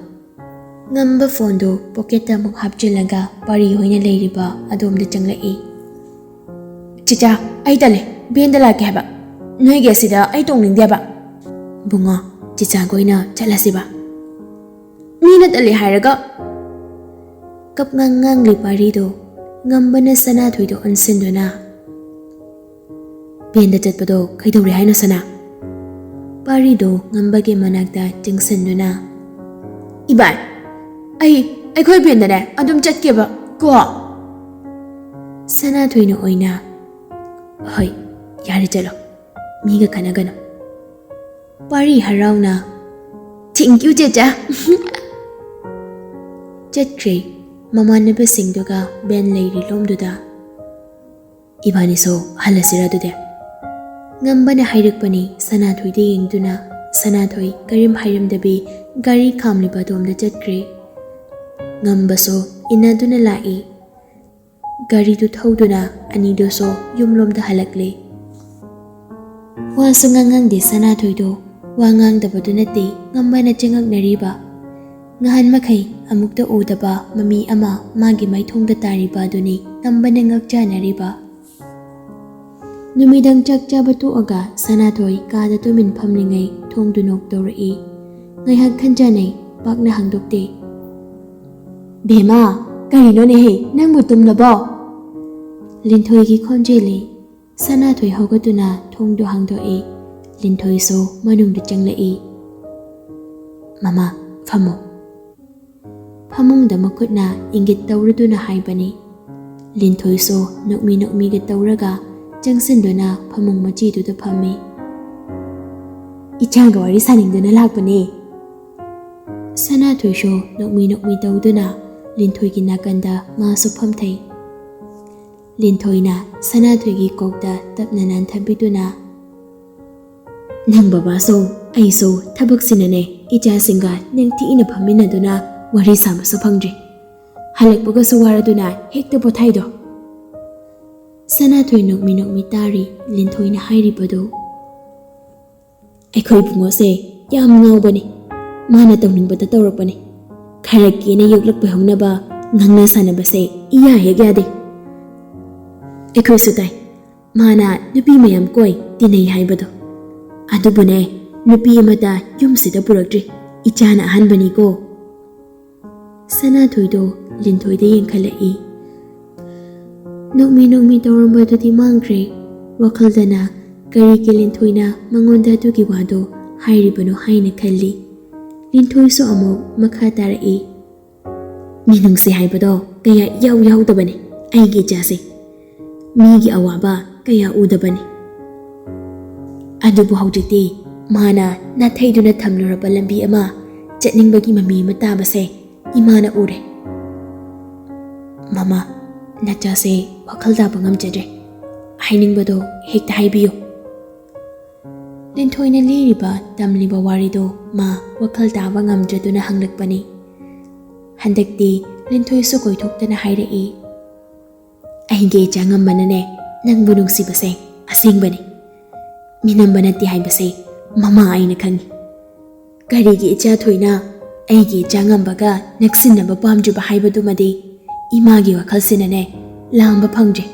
ꯉꯝꯕ ꯐꯣꯟꯗꯨ ꯄꯣꯀꯦꯠꯇ ꯑꯃꯨꯛ ꯍꯥꯞꯆꯤꯜꯂꯒ ꯄꯥꯔꯤ ꯍꯣꯏꯅ ꯂꯩꯔꯤꯕ ꯑꯗꯣꯝꯗ ꯆꯪꯂꯛꯏ꯫ "ꯆꯤꯆꯥ, ꯑꯩ ꯇꯜꯂꯦ, ꯚꯦꯟꯗ ꯂꯥꯛꯀꯦ ꯍꯥꯏꯕ꯫ ꯅꯣꯏꯒꯤ ꯑꯁꯤꯗ ꯑꯩ ꯇꯣꯡꯅꯤꯡꯗꯦ ꯍꯥꯏꯕ꯫" "ꯕꯨꯡꯉꯣ, ꯆꯤꯆꯥꯒ ꯑꯣꯏꯅ ꯆꯠꯂꯁꯤꯕ꯫" "ꯃꯤꯅ ꯇꯜꯂꯦ ꯍꯥꯏꯔꯒ꯫" ꯀꯞ ꯉꯥꯡ ꯉꯥꯡꯂꯤ ꯄꯥꯔꯤꯗꯣ ꯉꯝꯕꯅ ꯁꯅꯥꯊꯣꯏꯗ ꯑꯣꯟꯁꯤꯟꯗꯨꯅ, "ꯚꯦꯟꯗ ꯆꯠꯄꯗꯣ ꯀꯩꯗꯧꯔꯦ ꯍꯥꯏꯅꯣ, ꯁꯅꯥ?" ꯄꯥꯔꯤꯗꯣ ꯉꯝꯕꯒꯤ ꯃꯅꯥꯛꯇ ꯆꯪꯁꯤꯟꯗꯨꯅ, "ꯏꯕꯥꯏ, ꯑꯩ, ꯑꯩꯈꯣꯏ ꯚꯦꯟꯗꯅꯦ ꯑꯗꯨꯝ ꯆꯠꯀꯦꯕ ꯀꯣ?" ꯁꯅꯥꯊꯣꯏꯅ ꯑꯣꯏꯅ, "ꯍꯣꯏ, ꯌꯥꯔꯦ, ꯆꯠꯂꯣ, ꯃꯤꯒ ꯈꯠꯅꯒꯅꯨ꯫" ꯄꯥꯔꯤ ꯍꯔꯥꯎꯅ, "Thank you, ꯆꯦꯆꯥ꯫" ꯆꯠꯈ꯭ꯔꯦ꯫ ꯃꯃꯥꯟꯅꯕꯁꯤꯡꯗꯨꯒ ꯚꯦꯟ ꯂꯩꯔꯤ ꯂꯣꯝꯗꯨꯗ, "ꯏꯕꯥꯅꯤꯁꯨ ꯍꯜꯂꯁꯤꯔ ꯑꯗꯨꯗꯤ?" ꯉꯝꯕꯅ ꯍꯥꯏꯔꯛꯄꯅꯤ ꯁꯅꯥꯊꯣꯏꯗ ꯌꯦꯡꯗꯨꯅ꯫ ꯁꯅꯥꯊꯣꯏ ꯀꯔꯤꯝ ꯍꯥꯏꯔꯝꯗꯕꯤ ꯒꯥꯔꯤ ꯈꯥꯝꯂꯤꯕ ꯑꯗꯣꯝꯗ ꯆꯠꯈ꯭ꯔꯦ꯫ ꯉꯝꯕꯁꯨ ꯏꯟꯅꯗꯨꯅ ꯂꯥꯛꯏ꯫ ꯒꯥꯔꯤꯗꯨ ꯊꯧꯗꯨꯅ ꯑꯅꯤꯗꯨꯁꯨ ꯌꯨꯝꯂꯣꯝꯗ ꯍꯜꯂꯛꯂꯦ꯫ ꯋꯥꯁꯨ ꯉꯥꯡꯉꯥꯡꯗꯦ ꯁꯅꯥꯊꯣꯏꯗꯣ꯫ ꯋꯥ ꯉꯥꯡꯗꯕꯗꯨ ꯅꯠꯇꯦ ꯉꯝꯕꯅ ꯆꯉꯛꯅꯔꯤꯕ꯫ ꯉꯍꯥꯟ ꯃꯈꯩ ꯑꯃꯨꯛꯇ ꯎꯗꯕ ꯃꯃꯤ ꯑꯃ ꯃꯥꯒꯤ ꯃꯥꯏꯊꯣꯡꯗ ꯇꯥꯔꯤꯕ ꯑꯗꯨꯅꯤ ꯉꯝꯕꯅ ꯉꯛꯆꯥꯅꯔꯤꯕ꯫ ꯅꯨꯃꯤꯗꯥꯡ ꯆꯥꯛ ꯆꯥꯕ ꯇꯣꯛꯑꯒ ꯁꯅꯥꯊꯣꯏ ꯀꯥꯗ ꯇꯨꯃꯤꯟ ꯐꯝꯂꯤꯉꯩ ꯊꯣꯡꯗꯨ ꯅꯣꯛ ꯇꯧꯔꯛꯏ꯫ ꯉꯥꯏꯍꯥꯛ ꯈꯟꯖꯥꯅꯩ, ꯄꯥꯛꯅ ꯍꯥꯡꯗꯣꯛꯇꯦ꯫ "ꯕꯦꯝꯃ, ꯀꯔꯤꯅꯣꯅꯦꯍꯦ, ꯅꯪꯕꯨ ꯇꯨꯝꯂꯕꯣ?" ꯂꯤꯟꯊꯣꯏꯒꯤ ꯈꯣꯟꯖꯦꯜꯅꯤ꯫ ꯁꯅꯥꯊꯣꯏ ꯍꯧꯒꯠꯇꯨꯅ ꯊꯣꯡꯗꯨ ꯍꯥꯡꯗꯣꯛꯏ꯫ ꯂꯤꯟꯊꯣꯏꯁꯨ ꯃꯅꯨꯡꯗ ꯆꯪꯂꯛꯏ꯫ "ꯃꯃꯥ, ꯐꯝꯃꯣ꯫" ꯐꯃꯨꯡꯗ ꯃꯈꯨꯠꯅ ꯏꯪꯒꯤꯠ ꯇꯧꯔꯨꯗꯨꯅ ꯍꯥꯏꯕꯅꯤ꯫ ꯂꯤꯟꯊꯣꯏꯁꯨ ꯅꯣꯛꯃꯤ ꯅꯣꯛꯃꯤꯒ ꯇꯧꯔꯒ ꯆꯪꯁꯤꯟꯗꯨꯅ ꯐꯃꯨꯡ ꯃꯆꯤꯗꯨꯗ ꯐꯝꯃꯤ꯫ "ꯏꯆꯥꯒ ꯋꯥꯔꯤ ꯁꯥꯅꯤꯡꯗꯨꯅ ꯂꯥꯛꯄꯅꯦ꯫" ꯁꯅꯥꯊꯣꯏꯁꯨ ꯅꯣꯛꯃꯤ ꯅꯣꯛꯃꯤ ꯇꯧꯗꯨꯅ ꯂꯤꯟꯊꯣꯏꯒꯤ ꯅꯥꯀꯟꯗ ꯃꯥꯁꯨ ꯐꯝꯊꯩ꯫ ꯂꯤꯟꯊꯣꯏꯅ ꯁꯅꯥꯊꯣꯏꯒꯤ ꯀꯣꯛꯇ ꯇꯞꯅ ꯅꯥꯟꯊꯕꯤꯗꯨꯅ, "ꯅꯪ ꯕꯕꯥꯁꯨ ꯑꯩꯁꯨ ꯊꯕꯛꯁꯤꯅꯅꯦ ꯏꯆꯥꯁꯤꯡꯒ ꯅꯤꯡꯊꯤꯅ ꯐꯝꯃꯤꯟꯅꯗꯨꯅ ꯋꯥꯔꯤ ꯁꯥꯕꯁꯨ ꯐꯪꯗ꯭ꯔꯤ꯫ ꯍꯜꯂꯛꯄꯒꯁꯨ ꯋꯥꯔꯗꯨꯅ ꯍꯦꯛꯇ ꯄꯣꯊꯥꯏꯗꯣ꯫ ꯁꯅꯥꯊꯣꯏ ꯅꯣꯛꯃꯤ ꯅꯣꯛꯃꯤ ꯇꯥꯔꯤ ꯂꯤꯟꯊꯣꯏꯅ ꯍꯥꯏꯔꯤꯕꯗꯨ꯫ ꯑꯩꯈꯣꯏ ꯏꯕꯨꯡꯉꯣꯁꯦ ꯌꯥꯝ ꯉꯥꯎꯕꯅꯤ꯫ ꯃꯥꯅ ꯇꯧꯅꯤꯡꯕꯗ ꯇꯧꯔꯛꯄꯅꯤ꯫ ꯈꯔ ꯀꯦꯅ ꯌꯣꯛꯂꯛꯄ ꯍꯧꯅꯕ ꯉꯥꯡꯅ ꯁꯥꯟꯅꯕꯁꯦ ꯏꯌꯥ ꯍꯦꯛ ꯌꯥꯗꯦ꯫ ꯑꯩꯈꯣꯏꯁꯨ ꯇꯥꯏ꯫ ꯃꯥꯅ ꯅꯨꯄꯤ ꯃꯌꯥꯝ ꯀꯣꯏ ꯇꯤꯟꯅꯩ ꯍꯥꯏꯕꯗꯣ꯫ ꯑꯗꯨꯕꯨꯅꯦ, ꯅꯨꯄꯤ ꯑꯃꯇ ꯌꯨꯝꯁꯤꯗ ꯄꯨꯔꯛꯇ꯭ꯔꯤ꯫ ꯏꯆꯥꯅ ꯑꯍꯥꯟꯕꯅꯤꯀꯣ꯫ ꯁꯅꯥꯊꯣꯏꯗꯣ ꯂꯤꯟꯊꯣꯏꯗ ꯌꯦꯡꯈꯠꯂꯛꯏ꯫ ꯅꯣꯛꯃꯤ ꯅꯣꯛꯃꯤ ꯇꯧꯔꯝꯕꯗꯨꯗꯤ ꯃꯥꯡꯈ꯭ꯔꯦ꯫ ꯋꯥꯈꯜꯗꯅ ꯀꯔꯤꯒꯤ ꯂꯤꯟꯊꯣꯏꯅ ꯃꯉꯣꯟꯗ ꯑꯗꯨꯒꯤ ꯋꯥꯗꯣ ꯍꯥꯏꯔꯤꯕꯅꯣ ꯍꯥꯏꯅ ꯈꯜꯂꯤ꯫ ꯂꯤꯟꯊꯣꯏꯁꯨ ꯑꯃꯨꯛ ꯃꯈꯥ ꯇꯥꯔꯛꯏ꯫ ꯃꯤꯅꯨꯡꯁꯤ ꯍꯥꯏꯕꯗꯣ ꯀꯌꯥ ꯏꯌꯥꯎ ꯌꯥꯎꯗꯕꯅꯤ ꯑꯩꯒꯤ ꯏꯆꯥꯁꯦ꯫ ꯃꯤꯒꯤ ꯑꯋꯥꯕ ꯀꯌꯥ ꯎꯗꯕꯅꯤ꯫ ꯑꯗꯨꯕꯨ ꯍꯧꯖꯤꯛꯇꯤ ꯃꯥꯅ ꯅꯥꯊꯩꯗꯨꯅ ꯊꯝꯂꯨꯔꯕ ꯂꯝꯕꯤ ꯑꯃ ꯆꯠꯅꯤꯡꯕꯒꯤ ꯃꯃꯤ ꯑꯃ ꯇꯥꯕꯁꯦ ꯏꯃꯥꯅ ꯎꯔꯦ꯫ ꯃꯃꯥ, ꯅꯆꯥꯁꯦ ꯋꯥꯈꯜ ꯇꯥꯕ ꯉꯝꯖꯗ꯭ꯔꯦ꯫ ꯍꯥꯏꯅꯤꯡꯕꯗꯣ ꯍꯦꯛꯇ ꯍꯥꯏꯕꯤꯌꯨ꯫ ꯂꯤꯟꯊꯣꯏꯅ ꯂꯤꯔꯤꯕ ꯇꯝꯂꯤꯕ ꯋꯥꯔꯤꯗꯣ ꯃꯥ ꯋꯥꯈꯜ ꯇꯥꯕ ꯉꯝꯗ꯭ꯔꯗꯨꯅ ꯍꯪꯂꯛꯄꯅꯤ꯫ ꯍꯟꯗꯛꯇꯤ ꯂꯤꯟꯊꯣꯏꯁꯨ ꯀꯣꯏꯊꯣꯛꯇꯅ ꯍꯥꯏꯔꯛꯏ꯫ ꯑꯩꯒꯤ ꯏꯆꯥ ꯉꯝꯕꯅꯅꯦ ꯅꯪꯕꯨ ꯅꯨꯡꯁꯤꯕꯁꯦ ꯑꯁꯦꯡꯕꯅꯤ꯫ ꯃꯤꯅꯝꯕ ꯅꯠꯇꯦ ꯍꯥꯏꯕꯁꯦ ꯃꯃꯥ ꯑꯩꯅ ꯈꯪꯉꯤ꯫ ꯀꯔꯤꯒꯤ ꯏꯆꯥ ꯊꯣꯏꯅ ꯑꯩꯒꯤ ꯏꯆꯥ ꯉꯝꯕꯒ ꯅꯛꯁꯤꯟꯅꯕ ꯄꯥꯝꯗ꯭ꯔꯤꯕ ꯍꯥꯏꯕꯗꯨꯃꯗꯤ ꯏꯃꯥꯒꯤ ꯋꯥꯈꯜꯁꯤꯅꯅꯦ ꯂꯥꯝꯕ ꯐꯪꯗ꯭ꯔꯦ꯫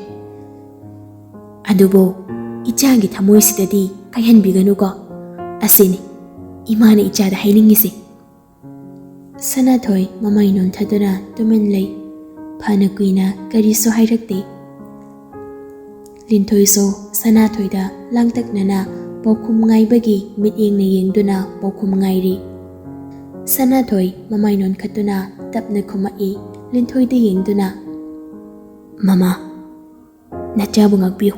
ꯑꯗꯨꯕꯨ ꯏꯆꯥꯒꯤ ꯊꯃꯣꯏꯁꯤꯗꯗꯤ ꯀꯥꯏꯍꯟꯕꯤꯒꯅꯨꯀꯣ꯫ ꯑꯁꯤꯅꯤ ꯏꯃꯥꯅ ꯏꯆꯥꯗ ꯍꯥꯏꯅꯤꯡꯉꯤꯁꯦ꯫ ꯁꯅꯥꯊꯣꯏ ꯃꯃꯥꯏ ꯅꯣꯟꯊꯗꯨꯅ ꯇꯨꯃꯤꯟ ꯂꯩ꯫ ꯐꯅ ꯀꯨꯏꯅ ꯀꯔꯤꯁꯨ ꯍꯥꯏꯔꯛꯇꯦ꯫ ꯂꯤꯟꯊꯣꯏꯁꯨ ꯁꯅꯥꯊꯣꯏꯗ ꯂꯥꯡꯇꯛꯅꯅ ꯄꯥꯎꯈꯨꯝ ꯉꯥꯏꯕꯒꯤ ꯃꯤꯠꯌꯦꯡꯅ ꯌꯦꯡꯗꯨꯅ ꯄꯥꯎꯈꯨꯝ ꯉꯥꯏꯔꯤ꯫ ꯁꯅꯥꯊꯣꯏ ꯃꯃꯥꯏ ꯅꯣꯟꯈꯠꯇꯨꯅ ꯇꯞꯅ ꯈꯨꯝꯃꯛꯏ ꯂꯤꯟꯊꯣꯏꯗ ꯌꯦꯡꯗꯨꯅ꯫ ꯃꯃꯥ, ꯅꯆꯥꯕꯨ ꯉꯥꯛꯄꯤꯌꯨ꯫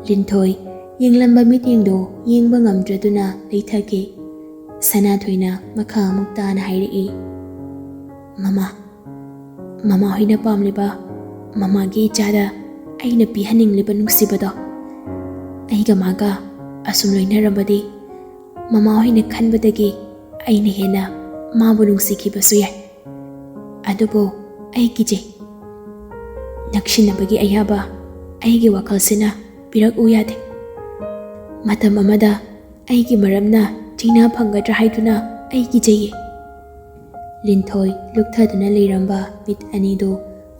ꯂꯤꯟꯊꯣꯏ ꯌꯦꯡꯂꯝꯕ ꯃꯤꯠꯌꯦꯡꯗꯣ ꯌꯦꯡꯕ ꯉꯝꯗ꯭ꯔꯗꯨꯅ ꯂꯩꯊꯈꯤ꯫ ꯁꯅꯥꯊꯣꯏꯅ ꯃꯈꯥ ꯑꯃꯨꯛ ꯇꯥꯅ ꯍꯥꯏꯔꯛꯏ, ꯃꯃꯥ, ꯃꯃꯥ ꯍꯣꯏꯅ ꯄꯥꯝꯂꯤꯕ ꯃꯃꯥꯒꯤ ꯏꯆꯥꯗ ꯑꯩꯅ ꯄꯤꯍꯟꯅꯤꯡꯂꯤꯕ ꯅꯨꯡꯁꯤꯕꯗꯣ ꯑꯩꯒ ꯃꯥꯒ ꯑꯁꯨꯝ ꯂꯣꯏꯅꯔꯝꯕꯗꯤ ꯃꯃꯥ ꯍꯣꯏꯅ ꯈꯟꯕꯗꯒꯤ ꯑꯩꯅ ꯍꯦꯟꯅ ꯃꯥꯕꯨ ꯅꯨꯡꯁꯤꯈꯤꯕꯁꯨ ꯌꯥꯏ꯫ ꯑꯗꯨꯕꯨ ꯑꯩ ꯀꯤꯖꯩ꯫ ꯅꯛꯁꯤꯟꯅꯕꯒꯤ ꯑꯌꯥꯕ ꯑꯩꯒꯤ ꯋꯥꯈꯜꯁꯤꯅ ꯄꯤꯔꯛꯎ ꯌꯥꯗꯦ꯫ ꯃꯇꯝ ꯑꯃꯗ ꯑꯩꯒꯤ ꯃꯔꯝꯅ ꯆꯩꯅꯥ ꯐꯪꯒꯗ꯭ꯔꯥ ꯍꯥꯏꯗꯨꯅ ꯑꯩ ꯀꯤꯖꯩꯌꯦ꯫ ꯂꯤꯟꯊꯣꯏ ꯂꯨꯞꯊꯗꯨꯅ ꯂꯩꯔꯝꯕ ꯃꯤꯠ ꯑꯅꯤꯗꯨ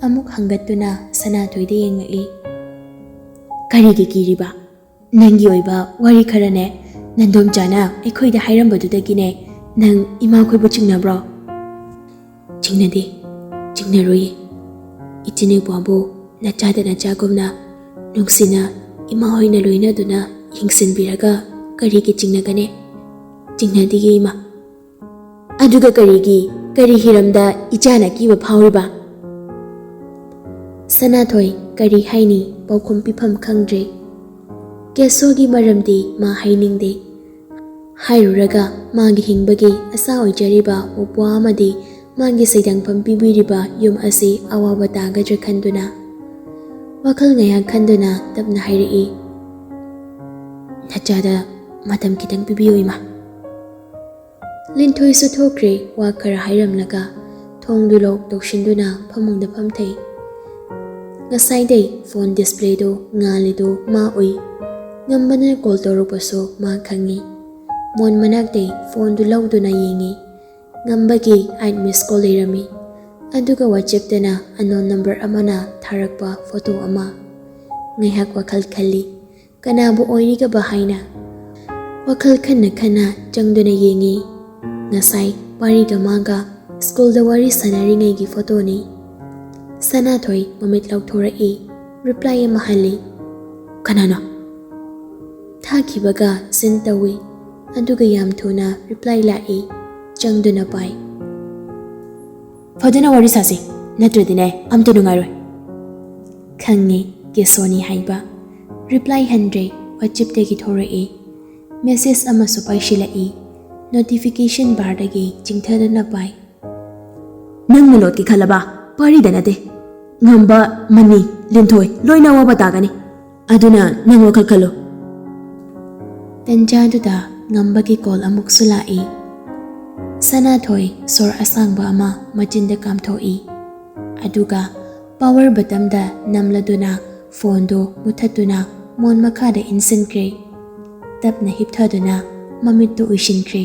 ꯑꯃꯨꯛ ꯍꯪꯒꯠꯇꯨꯅ ꯁꯅꯥꯊꯣꯏꯗ ꯌꯦꯡꯉꯛꯏ꯫ "ꯀꯔꯤꯒꯤ ꯀꯤꯔꯤꯕ? ꯅꯪꯒꯤ ꯑꯣꯏꯕ ꯋꯥꯔꯤ ꯈꯔꯅꯦ ꯅꯟꯗꯣꯝꯆꯥꯅ ꯑꯩꯈꯣꯏꯗ ꯍꯥꯏꯔꯝꯕꯗꯨꯗꯒꯤꯅꯦ ꯅꯪ ꯏꯃꯥꯈꯣꯏꯕꯨ ꯆꯤꯡꯅꯕ꯭ꯔꯣ?" "ꯆꯤꯡꯅꯗꯦ, ꯆꯤꯡꯅꯔꯣꯏꯌꯦ꯫ ꯏꯆꯤꯟ ꯏꯄ꯭ꯋꯥꯕꯨ ꯅꯆꯥꯗ ꯅꯆꯥꯒꯨꯝꯅ ꯅꯨꯡꯁꯤꯅ ꯏꯃꯥ ꯍꯣꯏꯅ ꯂꯣꯏꯅꯗꯨꯅ ꯌꯦꯡꯁꯤꯟꯕꯤꯔꯒ ꯀꯔꯤꯒꯤ ꯆꯤꯡꯅꯒꯅꯤ? ꯆꯤꯡꯅꯗꯤꯌꯦ ꯏꯃꯥ꯫ ꯑꯗꯨꯒ ꯀꯔꯤꯒꯤ, ꯀꯔꯤ ꯍꯤꯔꯝꯗ ꯏꯆꯥꯅ ꯑꯀꯤꯕ ꯐꯥꯎꯔꯤꯕ?" ꯁꯅꯥꯊꯣꯏ ꯀꯔꯤ ꯍꯥꯏꯅꯤ, ꯄꯥꯎꯈꯨꯝ ꯄꯤꯐꯝ ꯈꯪꯗ꯭ꯔꯦ꯫ ꯀꯦꯁꯣꯒꯤ ꯃꯔꯝꯗꯤ ꯃꯥ ꯍꯥꯏꯅꯤꯡꯗꯦ꯫ ꯍꯥꯏꯔꯨꯔꯒ ꯃꯥꯒꯤ ꯍꯤꯡꯕꯒꯤ ꯑꯁꯥ ꯑꯣꯏꯖꯔꯤꯕ ꯎꯄ꯭ꯋꯥ ꯑꯃꯗꯤ ꯃꯥꯒꯤ ꯁꯩꯗꯥꯡꯐꯝ ꯄꯤꯕꯤꯔꯤꯕ ꯌꯨꯝ ꯑꯁꯤ ꯑꯋꯥꯕ ꯇꯥꯒꯗ꯭ꯔꯥ ꯈꯟꯗꯨꯅ, ꯋꯥꯈꯜ ꯉꯥꯏꯍꯥꯛ ꯈꯟꯗꯨꯅ ꯇꯞꯅ ꯍꯥꯏꯔꯛꯏ, "ꯅꯆꯥꯗ ꯃꯇꯝ ꯈꯤꯇꯪ ꯄꯤꯕꯤꯌꯨ ꯏꯃꯥ"꯫ ꯂꯤꯟꯊꯣꯏꯁꯨ ꯊꯣꯛꯈ꯭ꯔꯦ, ꯋꯥ ꯈꯔ ꯍꯥꯏꯔꯝꯂꯒ ꯊꯣꯡꯗꯨ ꯂꯣꯛ ꯇꯧꯁꯤꯟꯗꯨꯅ ꯐꯃꯨꯡꯗ ꯐꯝꯊꯩ꯫ ꯉꯁꯥꯏꯗꯩ ꯐꯣꯟ ꯗꯤꯁꯄ꯭ꯂꯦꯗꯨ ꯉꯥꯜꯂꯤꯗꯨ ꯃꯥ ꯎꯏ꯫ ꯉꯝꯕꯅ ꯀꯣꯜ ꯇꯧꯔꯛꯄꯁꯨ ꯃꯥ ꯈꯪꯉꯤ꯫ ꯃꯣꯟ ꯃꯅꯥꯛꯇꯩ ꯐꯣꯟꯗꯨ ꯂꯧꯗꯨꯅ ꯌꯦꯡꯉꯤ꯫ ꯉꯝꯕꯒꯤ ꯑꯥꯏꯠ ꯃꯤꯁ ꯀꯣꯜ ꯂꯩꯔꯝꯃꯤ꯫ ꯑꯗꯨꯒ ꯋꯥꯆꯦꯞꯇꯅ ꯑꯟꯅꯣꯟ ꯅꯝꯕꯔ ꯑꯃꯅ ꯊꯥꯔꯛꯄ ꯐꯣꯇꯣ ꯑꯃ꯫ ꯉꯥꯏꯍꯥꯛ ꯋꯥꯈꯜ ꯈꯜꯂꯤ꯫ ꯀꯅꯥꯕꯨ ꯑꯣꯏꯔꯤꯒꯕ ꯍꯥꯏꯅ? ꯋꯥꯈꯜ ꯈꯟꯅ ꯈꯟꯅ ꯆꯪꯗꯨꯅ ꯌꯦꯡꯉꯤ꯫ ꯉꯁꯥꯏ ꯄꯥꯔꯤꯒ ꯃꯥꯒ ꯁ꯭ꯀꯨꯜꯗ ꯋꯥꯔꯤ ꯁꯥꯟꯅꯔꯤꯉꯩꯒꯤ ꯐꯣꯇꯣꯅꯤ꯫ ꯁꯅꯥꯊꯣꯏ ꯃꯃꯤꯠ ꯂꯥꯎꯊꯣꯔꯛꯏ꯫ ꯔꯤꯄ꯭ꯂꯥꯏ ꯑꯃ ꯍꯜꯂꯤ꯫ "ꯀꯅꯥꯅꯣ?" ꯊꯥꯈꯤꯕꯒ ꯁꯤꯟ ꯇꯧꯏ꯫ ꯑꯗꯨꯒ ꯌꯥꯝ ꯊꯨꯅ ꯔꯤꯄ꯭ꯂꯥꯏ ꯂꯥꯛꯏ꯫ ꯆꯪꯗꯨꯅ ꯄꯥꯏ꯫ "ꯐꯖꯅ ꯋꯥꯔꯤ ꯁꯥꯁꯤ, ꯅꯠꯇ꯭ꯔꯗꯤꯅꯦ ꯑꯝꯇ ꯅꯨꯡꯉꯥꯏꯔꯣꯏ"꯫ ꯈꯪꯉꯦ ꯀꯦꯁꯣꯅꯤ ꯍꯥꯏꯕ꯫ ꯔꯤꯄ꯭ꯂꯥꯏ ꯍꯟꯗ꯭ꯔꯦ꯫ ꯋꯥꯆꯦꯞꯇꯒꯤ ꯊꯣꯔꯛꯑꯦ꯫ ꯃꯦꯁꯦꯖ ꯑꯃꯁꯨ ꯄꯥꯏꯁꯤꯜꯂꯛꯏ꯫ ꯅꯣꯇꯤꯐꯤꯀꯦꯁꯟ ꯕꯥꯔꯗꯒꯤ ꯆꯤꯡꯊꯗꯨꯅ ꯄꯥꯏ꯫ "ꯅꯪꯅ ꯂꯣꯠꯀꯦ ꯈꯜꯂꯕ? ꯄꯥꯔꯤꯗ ꯅꯠꯇꯦ꯫ ꯉꯝꯕ, ꯃꯅꯤ, ꯂꯤꯟꯊꯣꯏ ꯂꯣꯏꯅ ꯑꯋꯥꯕ ꯇꯥꯒꯅꯤ꯫ ꯑꯗꯨꯅ ꯅꯪ ꯋꯥꯈꯜ ꯈꯜꯂꯨ"꯫ ꯇꯟꯖꯥꯗꯨꯗ ꯉꯝꯕꯒꯤ ꯀꯣꯜ ꯑꯃꯨꯛꯁꯨ ꯂꯥꯛꯏ꯫ ꯁꯅꯥꯊꯣꯏ ꯁꯣꯔ ꯑꯁꯥꯡꯕ ꯑꯃ ꯃꯆꯤꯟꯗ ꯀꯥꯝꯊꯣꯛꯏ꯫ ꯑꯗꯨꯒ ꯄꯥꯋꯔ ꯕꯇꯝꯗ ꯅꯝꯂꯗꯨꯅ ꯐꯣꯟꯗꯨ ꯃꯨꯊꯠꯇꯨꯅ ꯃꯣꯟ ꯃꯈꯥꯗ ꯏꯟꯁꯤꯟꯈ꯭ꯔꯦ꯫ ꯇꯞꯅ ꯍꯤꯞꯊꯗꯨꯅ ꯃꯃꯤꯠꯇꯨ ꯎꯏꯁꯤꯟꯈ꯭ꯔꯦ꯫